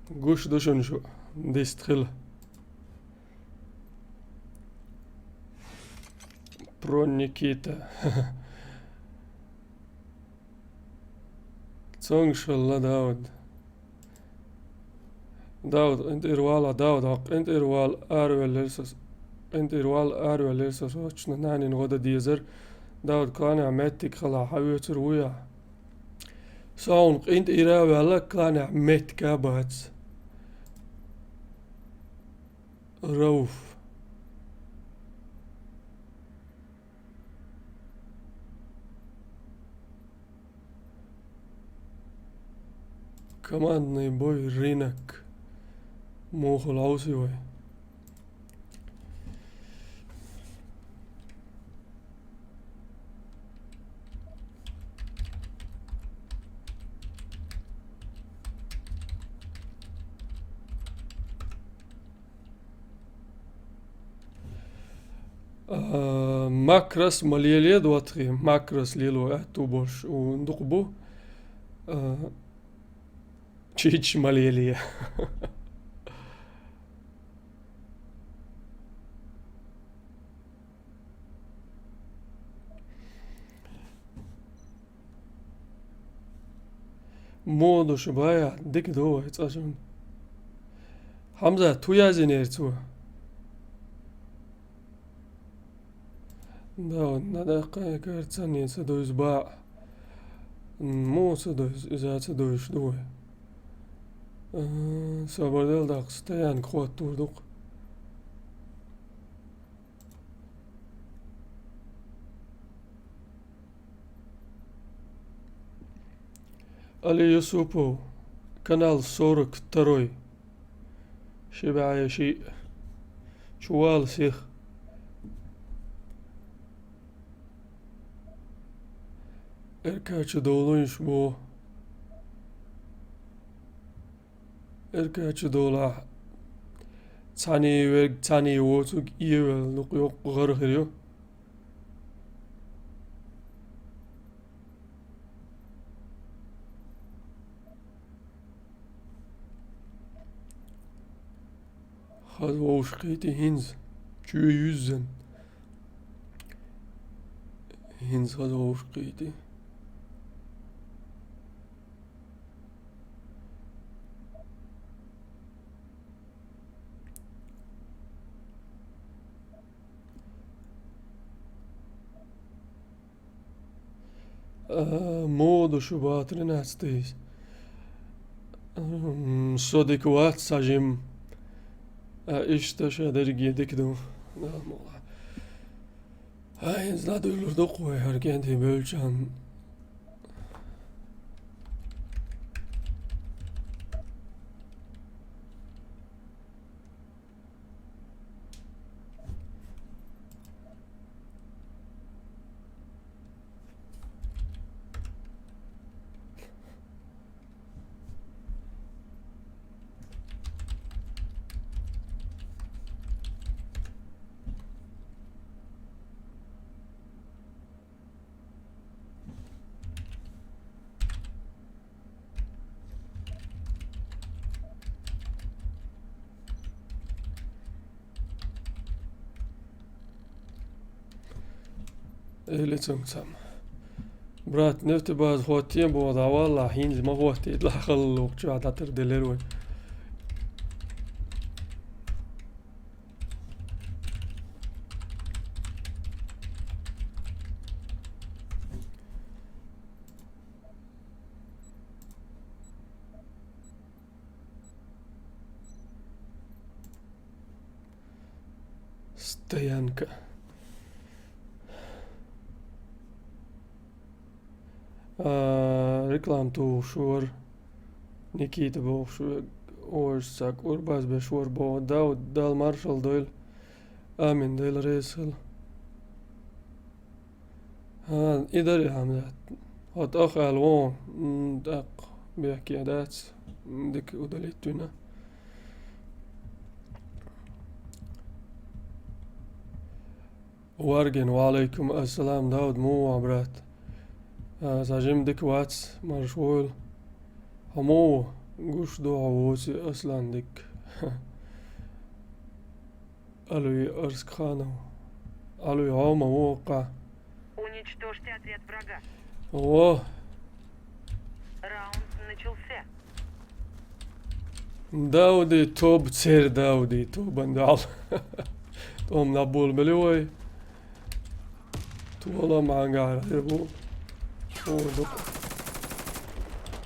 Гуш ду шуна шу, дист хила. Про Никита. Цуьнга шалла, Дауд. Дауд, къинтӀера вала, Дауд, хьо къинтӀера вала аравеллера со, къинтӀера вала аравеллера со, сочна нанин гӀо дан дезара. Дауд, кланехь меттиг хала, хьан оьцур ву я? Со хьуна къинтӀера а ваьлла, кланехь меттиг а бац. Рауф. Командный бой, рынок. Муха ловзий вай? А, макрос ма лелае, доттагӀий, макрос лело аьтту болуш у дукха бу. А, чич ма лелае. Муха ду шу, бая, дика ду вай цкъа шуна. Хьамзат, хӀу яздинера цо? Да, на даккха кара царний ца дуьйзу баа. Муха ца дуьйзу, иза ца дуьйзуш ду вай. Э, собар дела даккха стоянка хӀоттур ду-кх. Али Юсупов, канал сорок второй. Ши бӀе шиъ. Чувала сиха. Эркачу довлуьйш бу. Эркачу довлахь, цхьаьний верг, цхьаьний воцург эвелла дукха йоккха гӀар хир ю. Хаза вовшахкхийти хӀинца, чоь юьззина. ХӀинца хаза вовшахкхийти. А, муха ду шу, бах, тринадцатый. М, со дика вац, сан жима. А, иштта ша дерриге дика ду. Дала мукъ лахь. Ай, иза дӀадуьйлур ду-кх вай хӀара кӀентий беллачарна. Эле цуьнга цхьаьна. Брат, нефтебаза хӀоттийна боху, дӀаваллахь, хӀинца ма хӀоттийта, лахалла локхучохь дӀатарделира вай. Стоянка. А, реклама тухуш вара. Никита бохуш, ожа саг урбаз беш вара боху. Дауд, Дала маршалла дойла. Амин, Дела реза хила. ХӀан, и дарий, Хьамзат? Хьо тӀах аьлла вон, м, тӀаккха бехке дац, м, дика удалить вина. Варгин, ва алейкум ассалам, Дауд, муха ву, брат? А, са жима дика вац, марш войла. Хьо муха ву? Гуш ду хьо вуци, Аслан, дика. Алуй Арскханов. Алуй, хьо ма ву хӀокхахь? Уничтожьте отряд врага. О! Раунд начался. Дауди тоба, цер Дауди тобан дал. ТӀом набул мели вай. Туала мангар хир бу. О, дукха.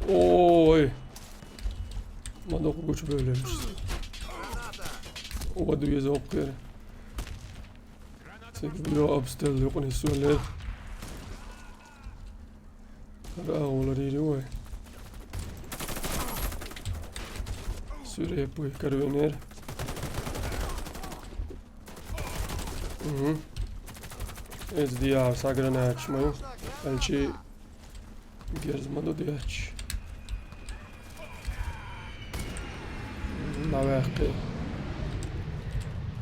Ой. Ма дукха гучубевллинчу. О, ду иза оккхера. Цига бюро обстрел юкъа нисвеллера. ХӀара агӀо ларийра вай. Свирепый каравенера. Угу. Эцу дехьа са гранаташ ма ю. Алчи герз ма ду дехча. ДӀаваьккхи.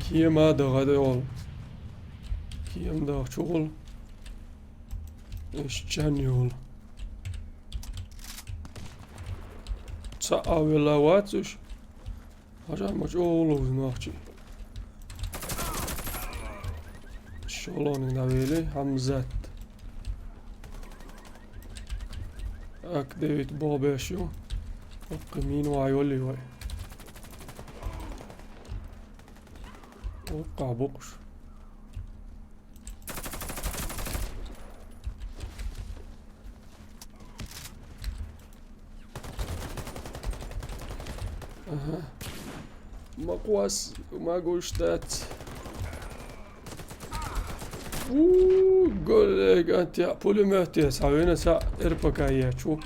Кема даха дехула. Кема даха чухула. Иш чан йолу. Ца а велла вац уьш. Хьажа ма чӀогӀа ловза нохчий. Шолоне навели, Хьамзат. Ак девит бобеш ю. Оккха мин вай оли вай. Оккха букъуш. Ага. Ма кхос, ма гуш дац. У, голлег, антя, пулемёт я, савина са РПК я, чу.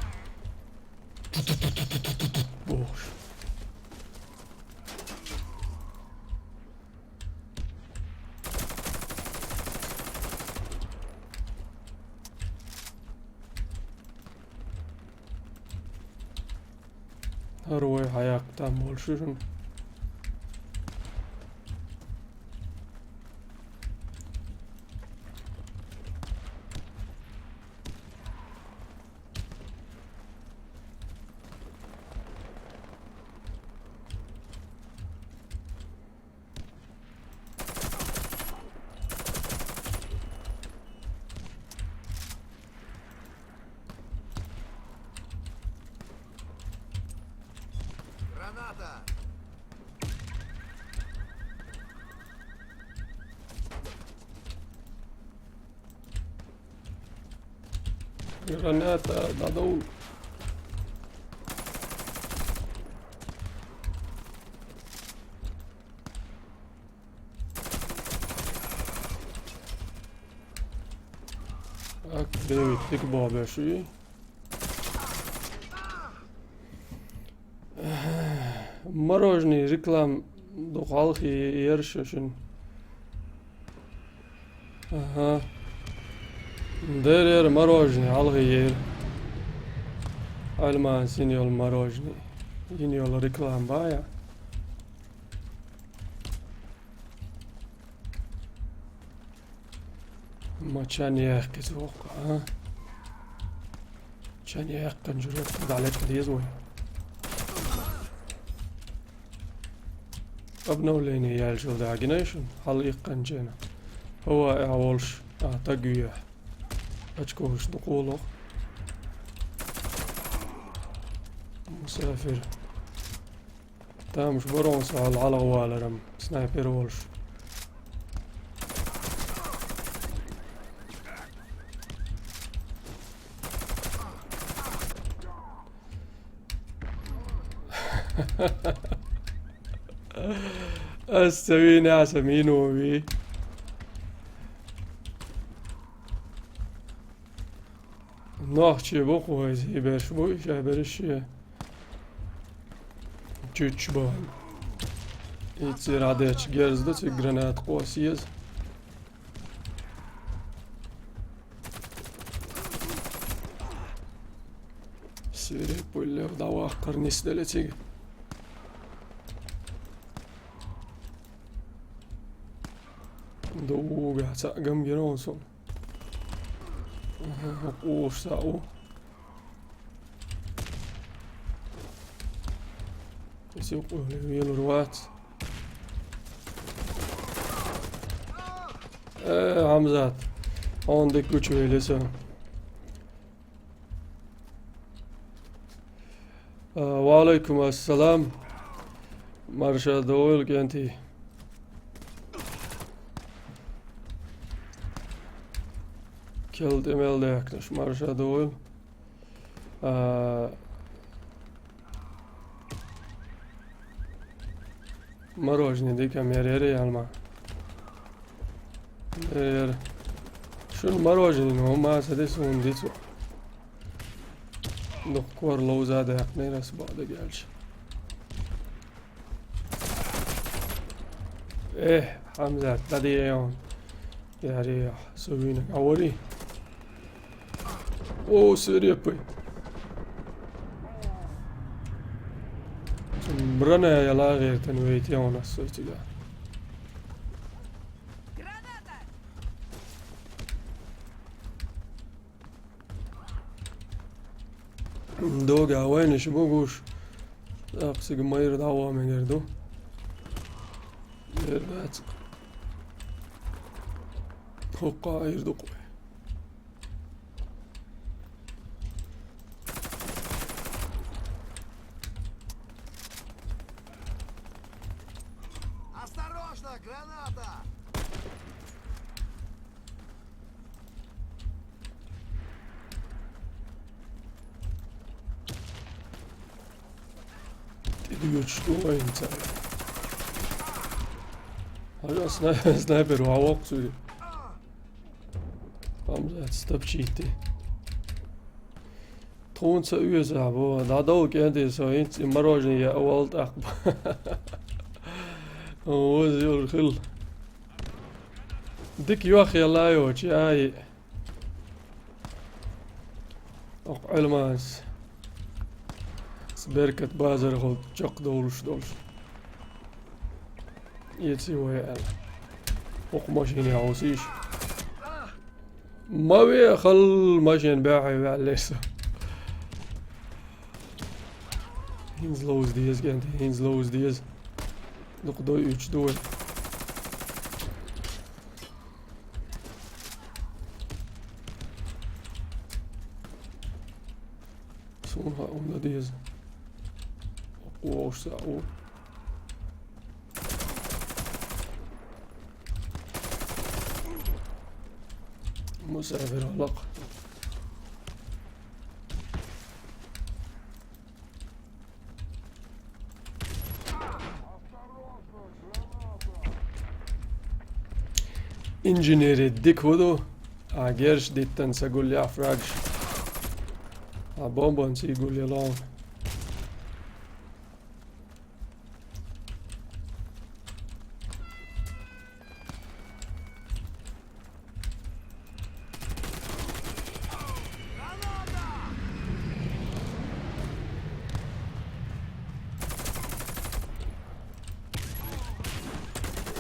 Боже. ХӀара вай хьаяккха там болуш ю шуна. Граната! Граната, надо у- Ак, Дэвид, дика боху беш вий? Мороженое реклама дукха хьалхе ера шу шуна. Аха. Дерера мороженое хьалхе ера. Альман син йолу мороженое. Йина йолу реклама бая. Ма чан яьккхи цо воккха, а? Чан яьккхина жуьра дӀалечкъа деза вай. Обновление яьллачул дагина шуна, хьала иккханчена. ХӀаваъехь волуш, а, таг вехьа. Очколуш дукха волу. Мусафир. Тамаш барон сал хьалха валарам, снайпер волуш. Ас ца вийна, аса мину ви. Нохчий бу кху вайза, и берш бу, и ша берш ши. Чуьччу бан. Иццера дечу герз ду, цига граната кхоса еза. Свирепый лев, дӀаваккхар нисделе цига. Дуга цхьаъ гам гира вон сона. Аха, къоша цхьаъ ву. Иза юкъа велур вац. Э, Хьамзат, хьуна дика гучувели со. А, ва алайкум ассалам. Марша дойла, кӀентий. Кел тӀе мел даьккхинарш, марша дойла. А, мороженое дика мер яра, ял ма. Мер яра. Шуна мороженое, но ма ца де суна дицу. Дукха кор ловза даьккхинера ас бакъдерг аьлча. Э, Хьамзат, дӀадийгӀе хьуна. Яре, со вийнарг Ӏа варий? О, свирепый. Цун брана яла гӀертан вейте хьуна ас со цига. Дога вайнаш бу гуш. ТӀаккха цига майра дӀаваха мегар ду. Ер дац. ХӀокху Ӏийр ду кху. Осторожно, граната! Идиот, что воин цара. Хьажа сна-, снайпер ван воккху суьйре. Хьамзат, стопчийти. Тхуна ца оьза бу, дӀадовла, кӀентий, со хӀинца и мороженое яа вала тӀаккха. Оза юр хила. Дика йох елла йоцу, яа и. Окху Ӏилманас. Беркат базархула чекхдовлуш долуш. Эций вай аьлла. Окху машине хьовсийша. Ма вехал машина баьхье ваьллера со. ХӀинца ловза деза, кӀентий, хӀинца ловза деза. Дукха дойуьйтуш ду вай. Суна хаа хӀума дан деза. Вовшашца а ву. Мусафир гӀалакх. Инженери дика хӀу ду? А герш диттан ца гулъяхь фрагаш. А бомбанца и гулъелахь.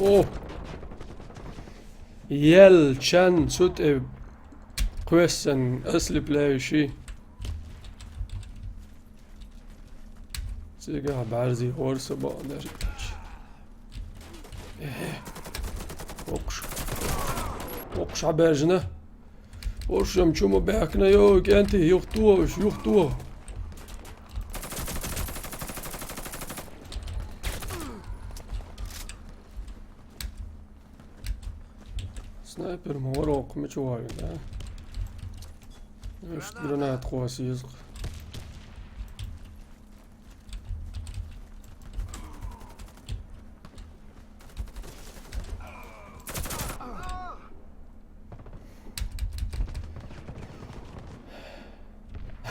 О! Ел чан цу тӀе кхоьссина, ослепляющий. Цигахь бӀаьрзе хӀора са бакъдерг. Э, воккхуш. Воккхуш хьабаьржина. Воккхуш-м чу ма баьхкина, йо, кӀентий, юхатоха уьш, юхатоха. Снайпер ма вара воккха мича вогӀийла, да? Иштта гранат кхоссийза-кх.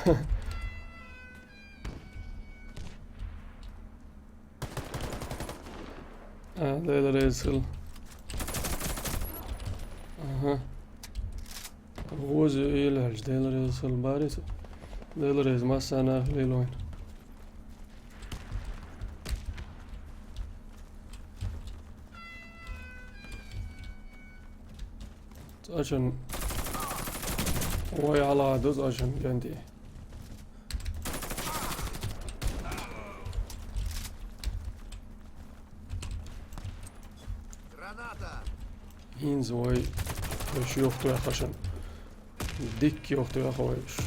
А, Дела реза хила. Аха. Гъози елаьлча, Дела реза хила, бари со. Дела реза массанахьа лелойна. Цачан. Вай, Аллах, дус ачан ганди. ХӀинца вай, вай шу йохту яхашан. Дикка йохту яха вай шу.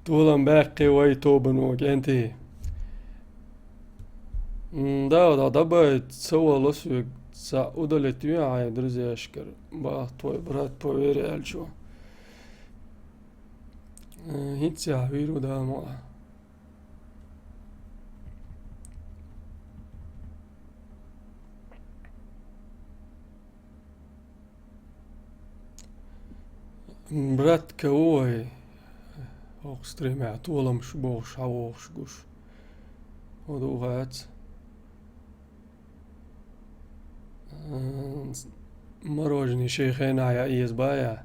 Толам баьккхи вай тобано, кӀентий. М, да, да, добавить ца вала соьга, цхьаъ удалить ве хьайн друзьяшкара, бах, твой брат по вере аьлча. Э, хӀинца яхьа вийр ву Дала мукъа. Братка ву вай, хӀокху стримехь толамаш бохуш, хьан вохуш гуш. ХӀун ду хац? М, мороженое шайн хенахь яа еза бая.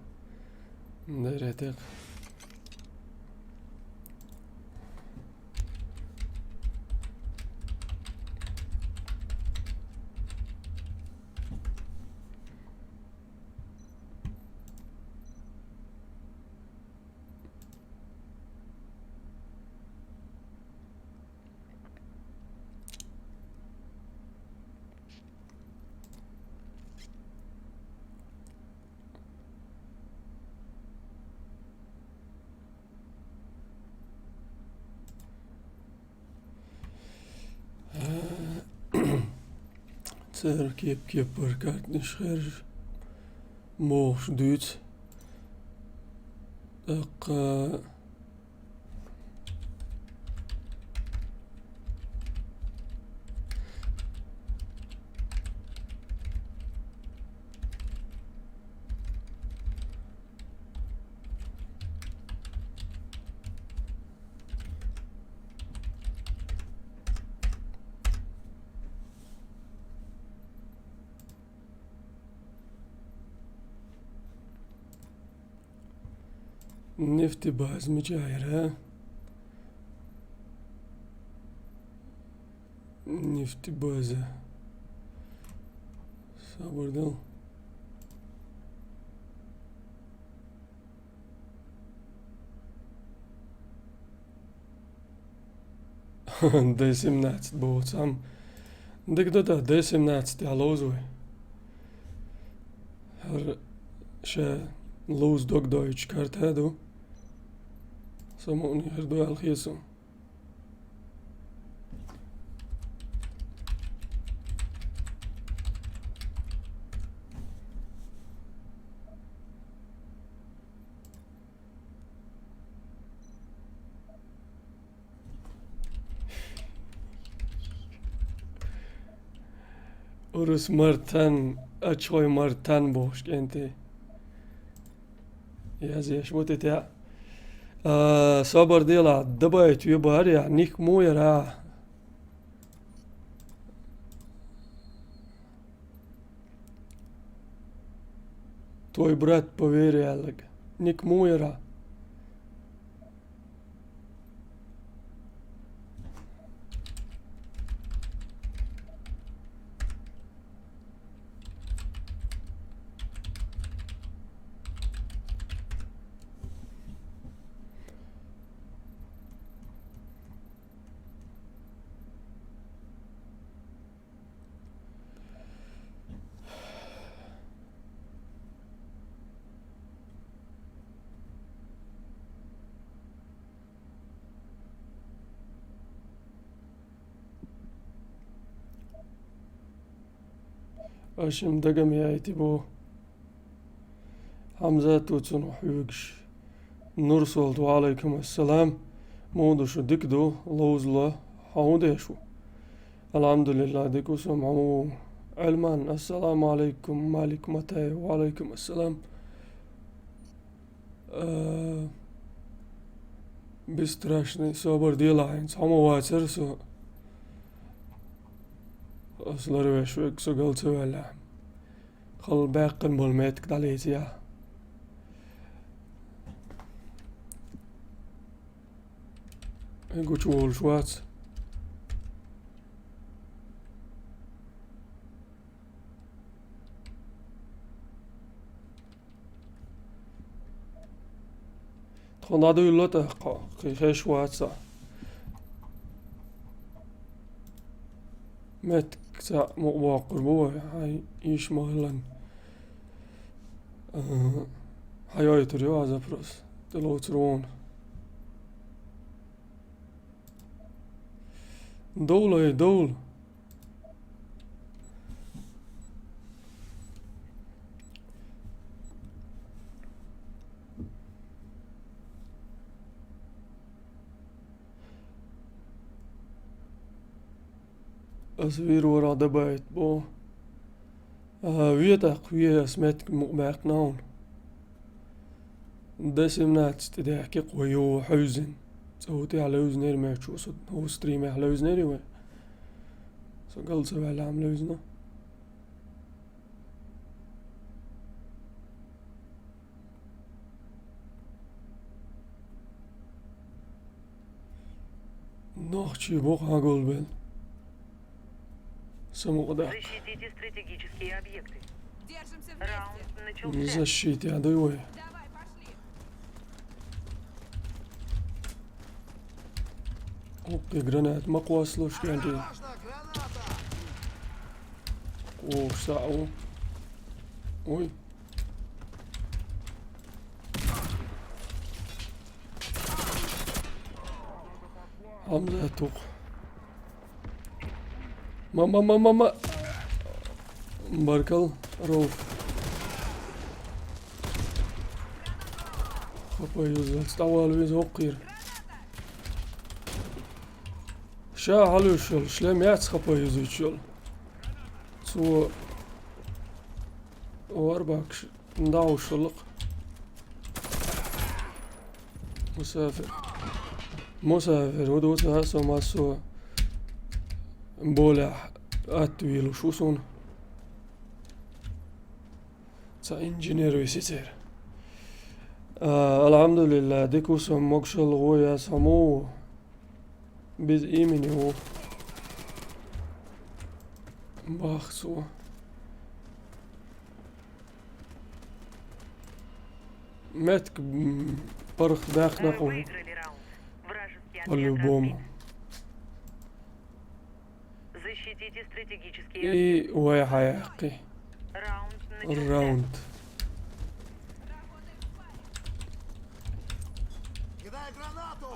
Дерриг текха. Церан кеп-кепара картинаш хержа, мохуш дуьйцу. ТӀаккха Нефтебаза мичахь яра? Нефтебаза. Собар дал. Д семнадцать боху цхьамма. Дика ду тӀаккха, Д семнадцать тӀехь ловза вай. ХӀара ша ловза дог дойтучу карта ду. Со мукъане хир ду аьлла хета суна. Урус Мартан, Ачхой Мартан бохуш кӀентий. Язъеш бу тӀе тӀе. А, собар делахь, дабайта ве бахьара яхьа, ник муха яра? Твой брат по вере аьлларг. Ник муха яра? Аша-м дага ма яйтий боху. Хьамзат ву цунах хьоьгуш. Нурсолт, ва Ӏалайкум ассалам. Муха ду шу, дика ду, ловзало, хьо хӀун деш ву? Алхьамдулиллах, дика ву со, ма ву. Ӏилман, ассаламу Ӏалайкум, Малик Матаев, ва Ӏалайкум ассалам. Э, бесстрашный, собар делахь, хӀинца хьо ма вацара со. Ас ларвеш верг со гал ца ваьллехь. Хала баьккхина болу меттиг дӀалеций ахь. Гучуволуш вац. Тхуна дӀадуьйлало тӀаккха, кхин хезаш вац. Меттиг цхьаъ мукъа боккхур бу вай, хьайн йиш ма-хиллан. Э, хьайойтур ю а запрос. ТӀелоцур ву хьуна. Довла, ай, довла. Ас вийр вара дабайт бо. Ага, ве тӀаккха, ве, ас меттиг мукъа баьккхина хьуна. Д семнадцать тӀе даьхки кхо ю хьуьйзина. ЦӀа ву тӀехь левзинера моьтту со, хӀу стримехь левзинера вай. Со гал ца ваьллехь-м левзина. Нохчий бу хьан гулбелла. Самукъа даьккха. Защитите стратегические объекты. Держимся вместе. Раунд начался. Защитя дуй вай. Давай, пошли. Окей, гранат ма кхоссалуш кӀентий. Осторожно, граната! Ош, саъу. Ой. Хьамза, тух. Ма, ма, ма, ма, ма. Баркал, Рауф. Хапа юзац, тӀавала веза хӀокхийра. Ша хьалуьйш йолу, шлем яц хапа юзуьйтуш йолу. Цо варбакаш. ДӀахьуш хӀуллакх. Мусафир. Мусафир, хӀун ду ца со массо болехь атта вийлуш ву суна. Цхьа инженер виси церан. А, алхьамдулиллах, дика ву со, могушалла гӀо яц, хьо муха ву? Без имени ву. Бах цо. Меттиг, м, паргӀат баьхна кху. По-любому. Защитите стратегические. И вай хьаяккхи. Раунд начался. Раунд. Кидай гранату!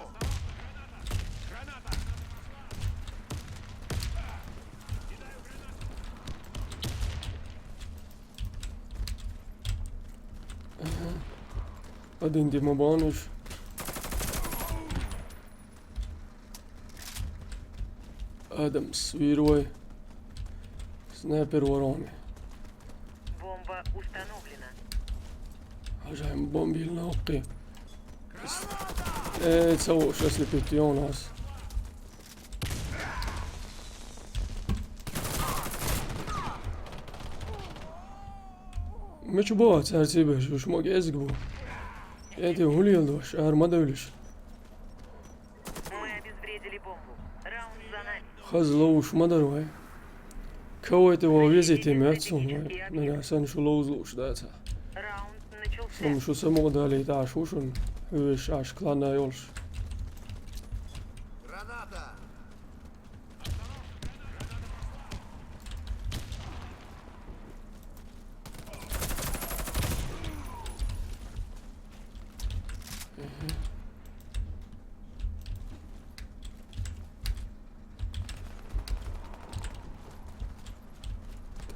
Ага. Один Дима бонус. Адамс, вир вай. Снайпер вороны. Бомба установлена. Хьажаем бомбил нокки. Э, ца вуш ослепить йонас. Мича боху цара цибеш, уьш ма кӀезиг бу. КӀентий хӀун леладош, ара ма девлаш. Мы обезвредили бомбу. Раунд за нами. Хаза ловуш ма дара вай. Кавай тӀе вон везийте моьтту суна вай. Нагахь санна шу ловза лууш дацахь. Раунд начался. Суна шу самукъадалийта Ӏаш ву шуна. Хьоьжуш Ӏаш клана йолуш. Граната!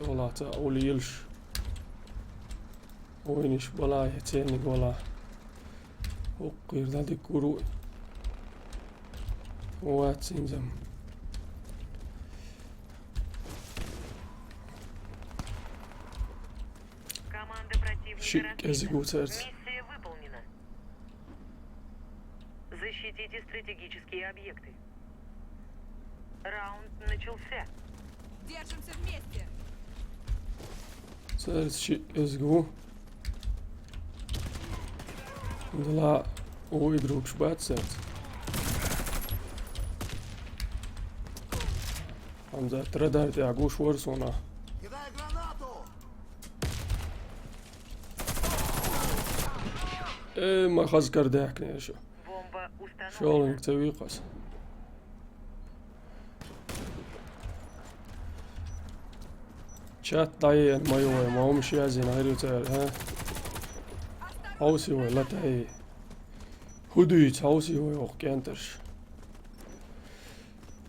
Ола ца улийлаш. Вайнаш бала я цениг вала. Хуккхир да диккур ву. Вац цинзам. Ши кӀезига ву цаьрца. Миссия выполнена. Защитите стратегические объекты. Раунд начался. Держимся вместе. Цаьрца ши кӀезига ву. Дала у игрокаш бац цаьрца. Хьамзат, радар тӀехь гуш вара суна. Кидай гранату! Э, ма хаза кара даьхкина шу. Бомба установлена. Шоланг ца вийкъас. Чат дӀаеана ма ю вай, ма хӀума ши язйина хир ю цара, хӀа? Хьовсий вай, латаьий. ХӀу дуьйцу, хьовсий вай оха кӀентарш.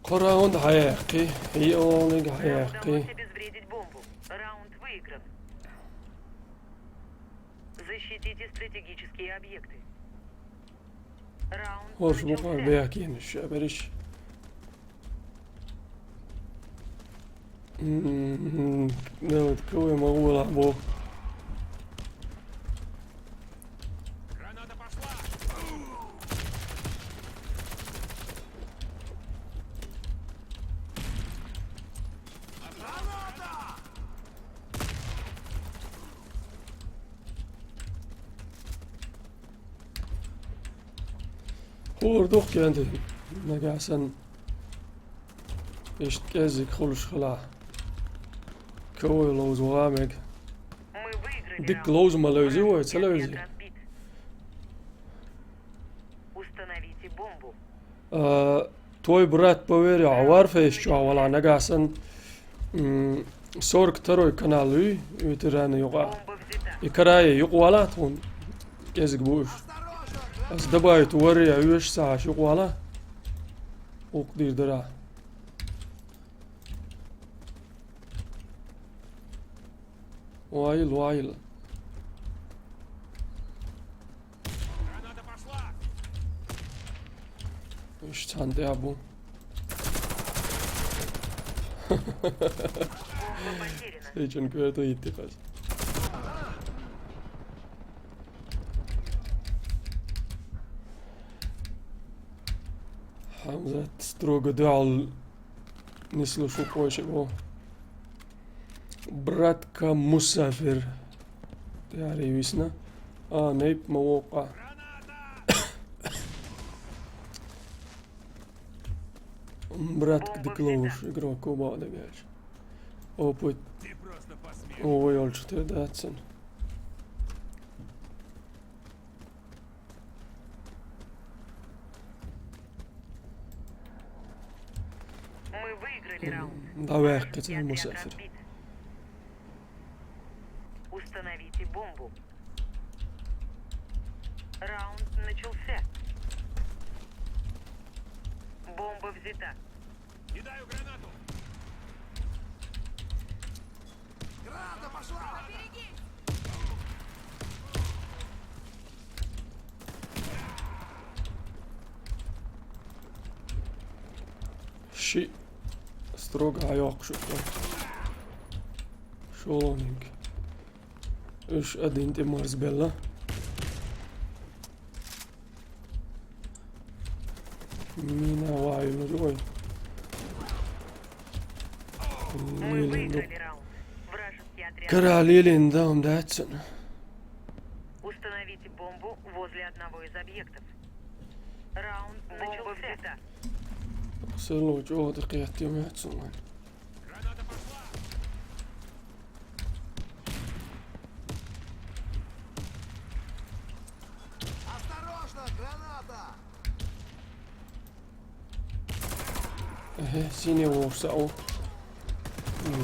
Кхо раунд хьаяьккхи, хьеолниг хьаяьккхи. Удалось обезвредить бомбу. Раунд выигран. Защитите стратегические объекты. Раунд ХӀорш бу кхо начался. бехкенаш, ша бериш. М, давай, кого я могу вала бо? Граната пошла! ХӀора дукха кӀентий, нагахь санна иштта кӀеззиг хуьлуш хилахь. Кого я ловза ваха мега. Мы выиграли Дика раунд. ловза ма левзи вай, ца Вражеский левзи. отряд разбит. Установите бомбу. А, твой брат, поверь, а Warface чохь вала нагахь санна, м, сорок второй канал юй, ветераны юкъа. Бомба взята. И карае юкъа вала тхуна кӀезиг бу уьш. Ас добавить варри а веш сахьаш юкъа вала. Укх дийр дара. Вайл, вайл. Граната пошла! Уьш цхьаьна тӀе а бу. Бомба потеряна. Сейчун кверто йитти хаз. Хьамзат строго дуьхьал нислуш ву кхойша бо. Братка Мусафир. Тяри висна. А, нейп ма вокъа. Братка дика ловуш, игрок кубал дагаш. Опыт. Ты просто посмел! О, вай олчу те дацсан. Мы выиграли раунд. Давай, Вражеский Катя, отряд Мусафир. разбит. Установите бомбу. Раунд начался. Бомба взята. Кидаю гранату! Граната пошла! Ши. Строго хьайоккхуш ву. Шолонинг. Уьш один тӀе марзбелла. Мина вайнур вай. Мы Лилин ду. Выиграли раунд. Вражеский отряд. Кара лилин дам дацсан. Установите бомбу возле одного из объектов. Раунд начался. Серло чода кхетти мецун. Осторожно, граната! Эхе, синий вовшса о.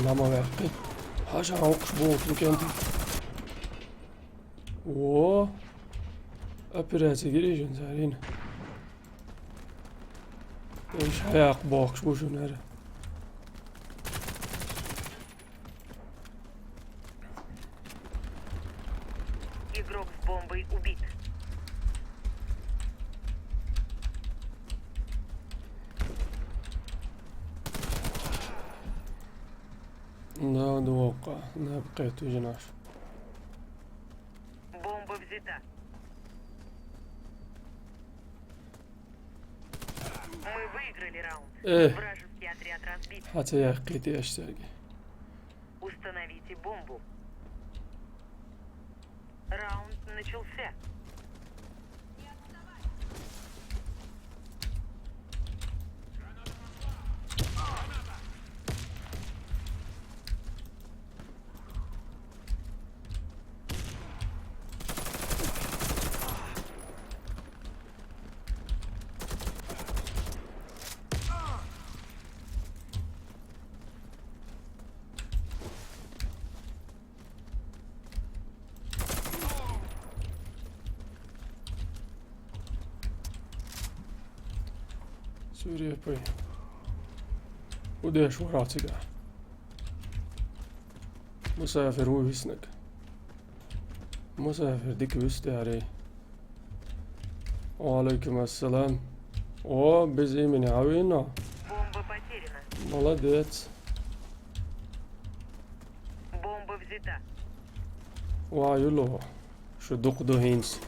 Нама вяхкы. Хаша хокш болт мукенти. О. Операция гирижен зарин. Эш хаяк бокш бушунер. Игрок с бомбой убит. Да, двока. Да, букет уже наш. Вы выиграли раунд. Э. Вражеский отряд разбит. Хьацаяьккхийте аш цаьрга. Установите бомбу. Раунд начался. Суьре пай. Удеш вара цигахь. Мусафир ву виснаг. Мусафир дика вуьсу тӀе аре. Ва алейкум ассалам. О, без имени Авино. Бомба потеряна. Молодец. Бомба взята. Ва юло. Шу дукха ду хӀинца.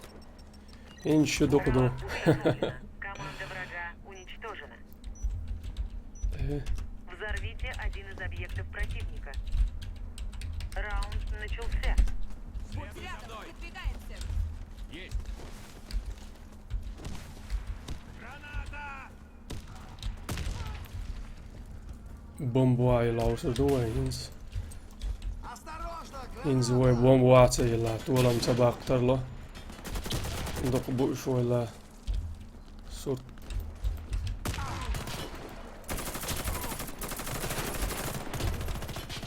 ХӀинца шу дукха ду. Раунд выиграна. Команда врага уничтожена. Э, Взорвите один из объектов противника. Раунд начался. Будь рядом, выдвигаемся. Есть. Бомба вай ловсур ду вай хӀинца. Осторожно, ХӀинца вай бомба вац а йилла, толам ца баккхар ло. Дукха бу уьш вайла. Сурт.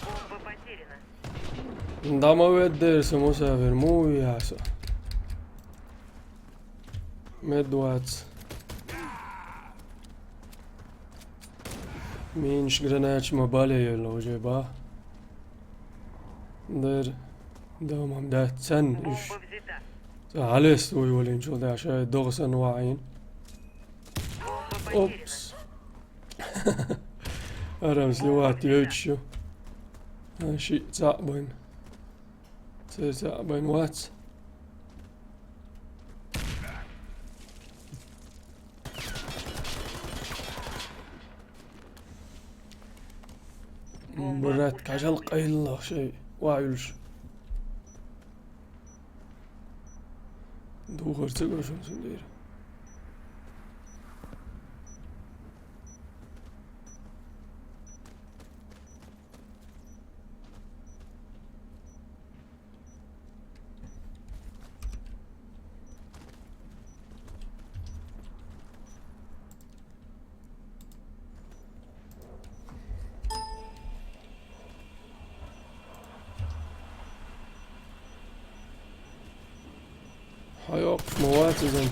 Бомба потеряна. Дама веддер со Мусафир, муви яса. Медвац. Минш гранач ма бале йолла уже ба. Дер. Дамам да цан уьш. Бомба взята. Ца алес вуй валин чул да ша догсан ваин. Бомба потеряна. Опс. Арам сливать йочу. А ши цабан. Цер цабан вац. Брат, кажал къайлах шей. Ваюлш. Духар ца гошун сулер. Хьайоккхуш ма вац иза. Мы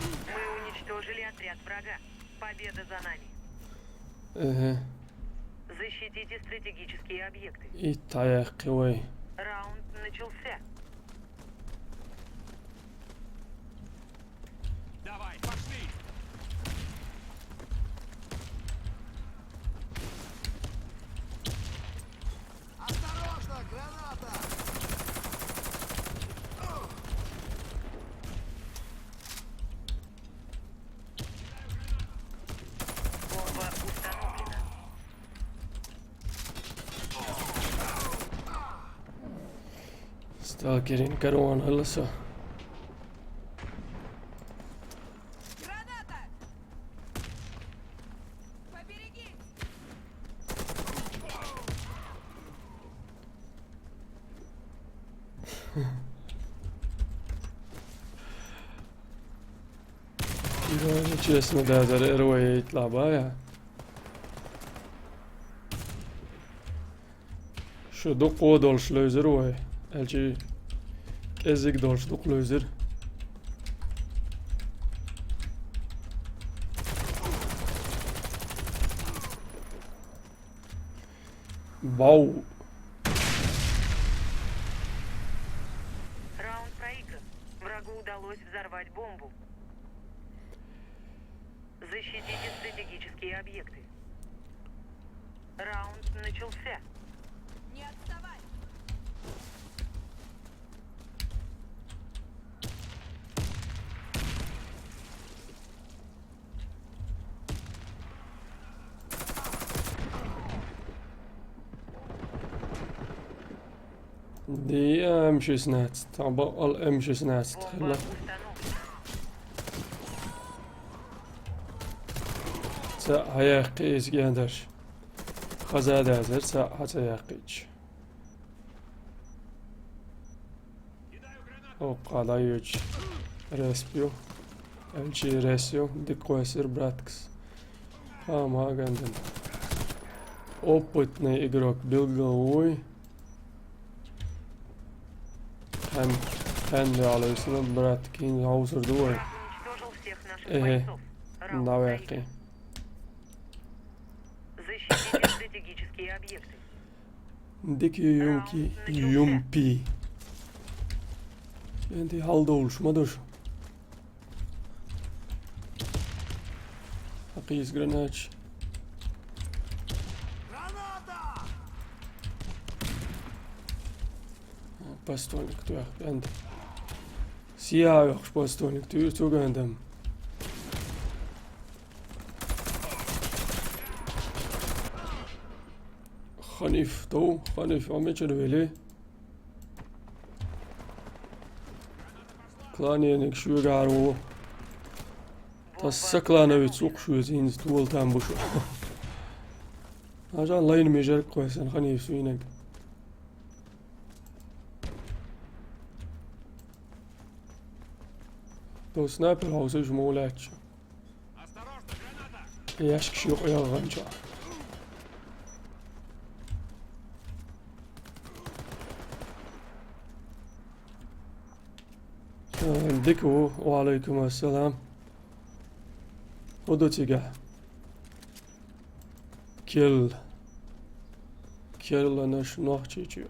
уничтожили отряд врага. Победа за нами. Эге. Защитите стратегические объекты. И таяхкхи вай. Раунд начался. Давай, пошли. Осторожно, граната! Бомба установлена. Сталкерин корона ласа. Граната! Поберегись! Честно, да, за эрвей лабая. Шу дукха долуш левзира вай. Элчи кӀезиг долуш дукха левзира. Бау. Раунд проигран. Врагу удалось взорвать бомбу. Защитите стратегические объекты. Раунд начался. Не отставай! Ди М шестнадцать, там бакъал М шестнадцать хилла. Цхьа хьаяьккхи иза гендарш. Хаза дазар, цхьа хьа ца яьккхича. Оккха дӀайоьдуш. Респ ю. Элчи рес ю. Дика кхойсир, браткас. Ха, ма гандам. Опытный игрок билгал вуй. Хан, хан ваьлла висла, брат, кин хьовсур ду вай. Уничтожил всех наших Эхе. Бойцов. Раунд Навекки. Проигран. Защитите стратегические объекты. Дика юмпи, юмпи. Энди хьалдовлуш ма ду шу. Хьакхийса гранач. Постольник туьйхира энди. Сияхьа йоккхуш постольник туьйхира цу гандам. Ханиф тов, Ханиф, а мичара вели? Кланениг шуьгара ву. Тасса клановец ву-кх шуьца, хӀинца тола там бу шу. Ажа лайна межарг кхойсан Ханиф суьйнаг. Тов снайпер хьовсуш ма ву лаьтташ. Ящикаш юкъа яханчохь. Э, дика ву, ва алайкум ассалам. ХӀун ду цигахь? Керла. Керланаш Нохчийчоь.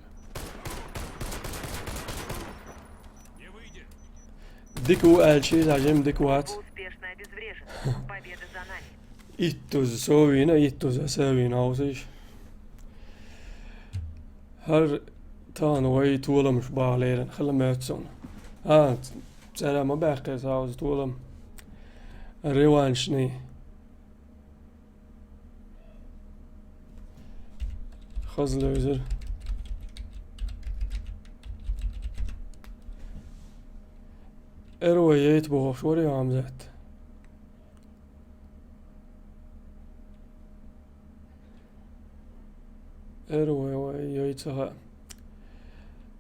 Дика ву аьлча, иза жимма дика вац. Успешно обезврежен. Победа за нами. Иттуза со вийна, иттуза аса вийна, хьовсийша. ХӀара тахана вай толамаш баха лерина хила моьтту суна. А, цара ма баьккхира сауза толам. Реваншный. Хаза левзира. Эр вай яйта бохуш вара Хьамзат. Эр вай, вай, яй ца хаьа.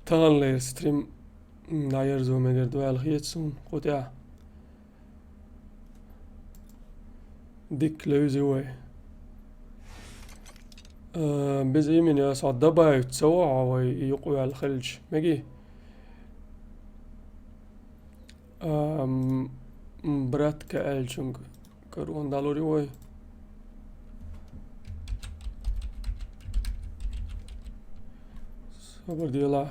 Таханлера стрим дӀаерзо мегар ду аьлла хета суна, кху тӀехь. Дика левзи вай. А, без имени аса добавить ца вахьа вай юкъаваьлла хилча. Меги? Ам, м, братка аьллачунга карон далур ю вай. Собар делахь.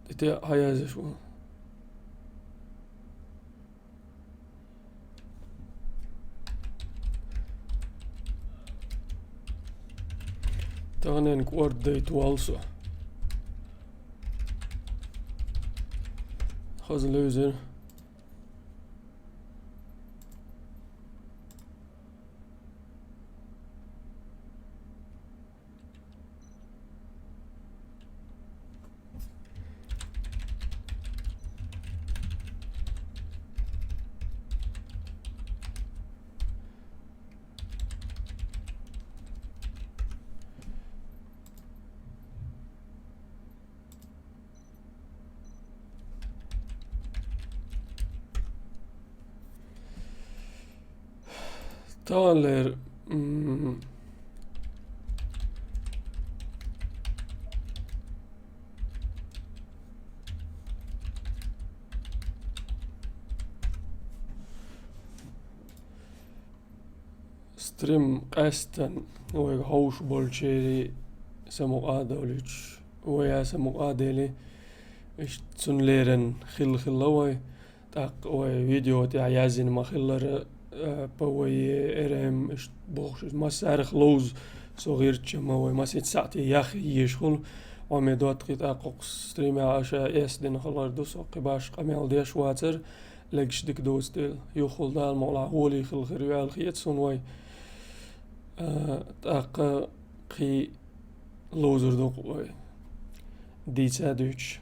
Ити хьаязаш ву. Таханен кӀорддайта валла со. Хаза левзира. Таханлера, м, стрим къаьстина вайга ховш болчерий самукъа а довлуьйтуш, вай а самукъа а дели, Иштта цунна леррина хилла хилла вай. ТӀаккха вай видео тӀехь яздина ма-хиллара, э, П В Е, Р М, иштта бохуш, массарах ловза со гӀиртича ма вай масийтта сахьте яхъе езаш хуьлу. Хьо ме доттагӀий, тӀаккха кху стримехь аша эс дина хилар ду со, кхин башха къамел деш вацара, легаш дика доцу дела. Юххул Дала мукъалахь гӀоле хилла хир ю аьлла хета суна вай. Э, тӀаккха кхин ловзар ду-кх вай дийца а дуьйцуш.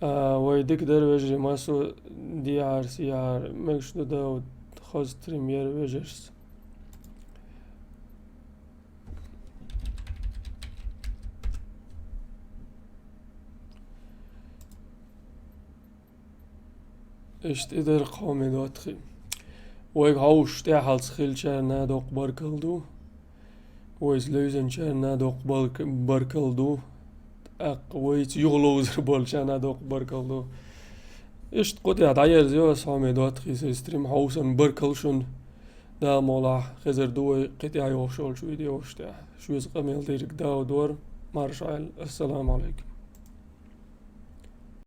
А, вай дика дара, вежарий, массо а дехьара-сехьара, мегаш ду, Дауд, хаза стрим яра вежаршца. Иштта и дара, хьо ме доттагӀий. Вайга хьовсуш тӀаьхьалц хиллачарна доккха баркалла ду. Вайца левзинчарна доккха барк-, баркалла ду. ТӀаккха вайца юха ловзар болчарна доккха баркалла ду. Иштта кху тӀехь дӀаерзайо ас, хьо ме доттагӀий, сайн стрим хьовсан. Баркалла шуна. Дала мукъалахь хезар ду вай кхин тӀехь йогӀуш йолчу видеош тӀехь. Шуьца къамел дийриг Дауд вара. Марша Ӏойла. Ассаламу Ӏалайкум.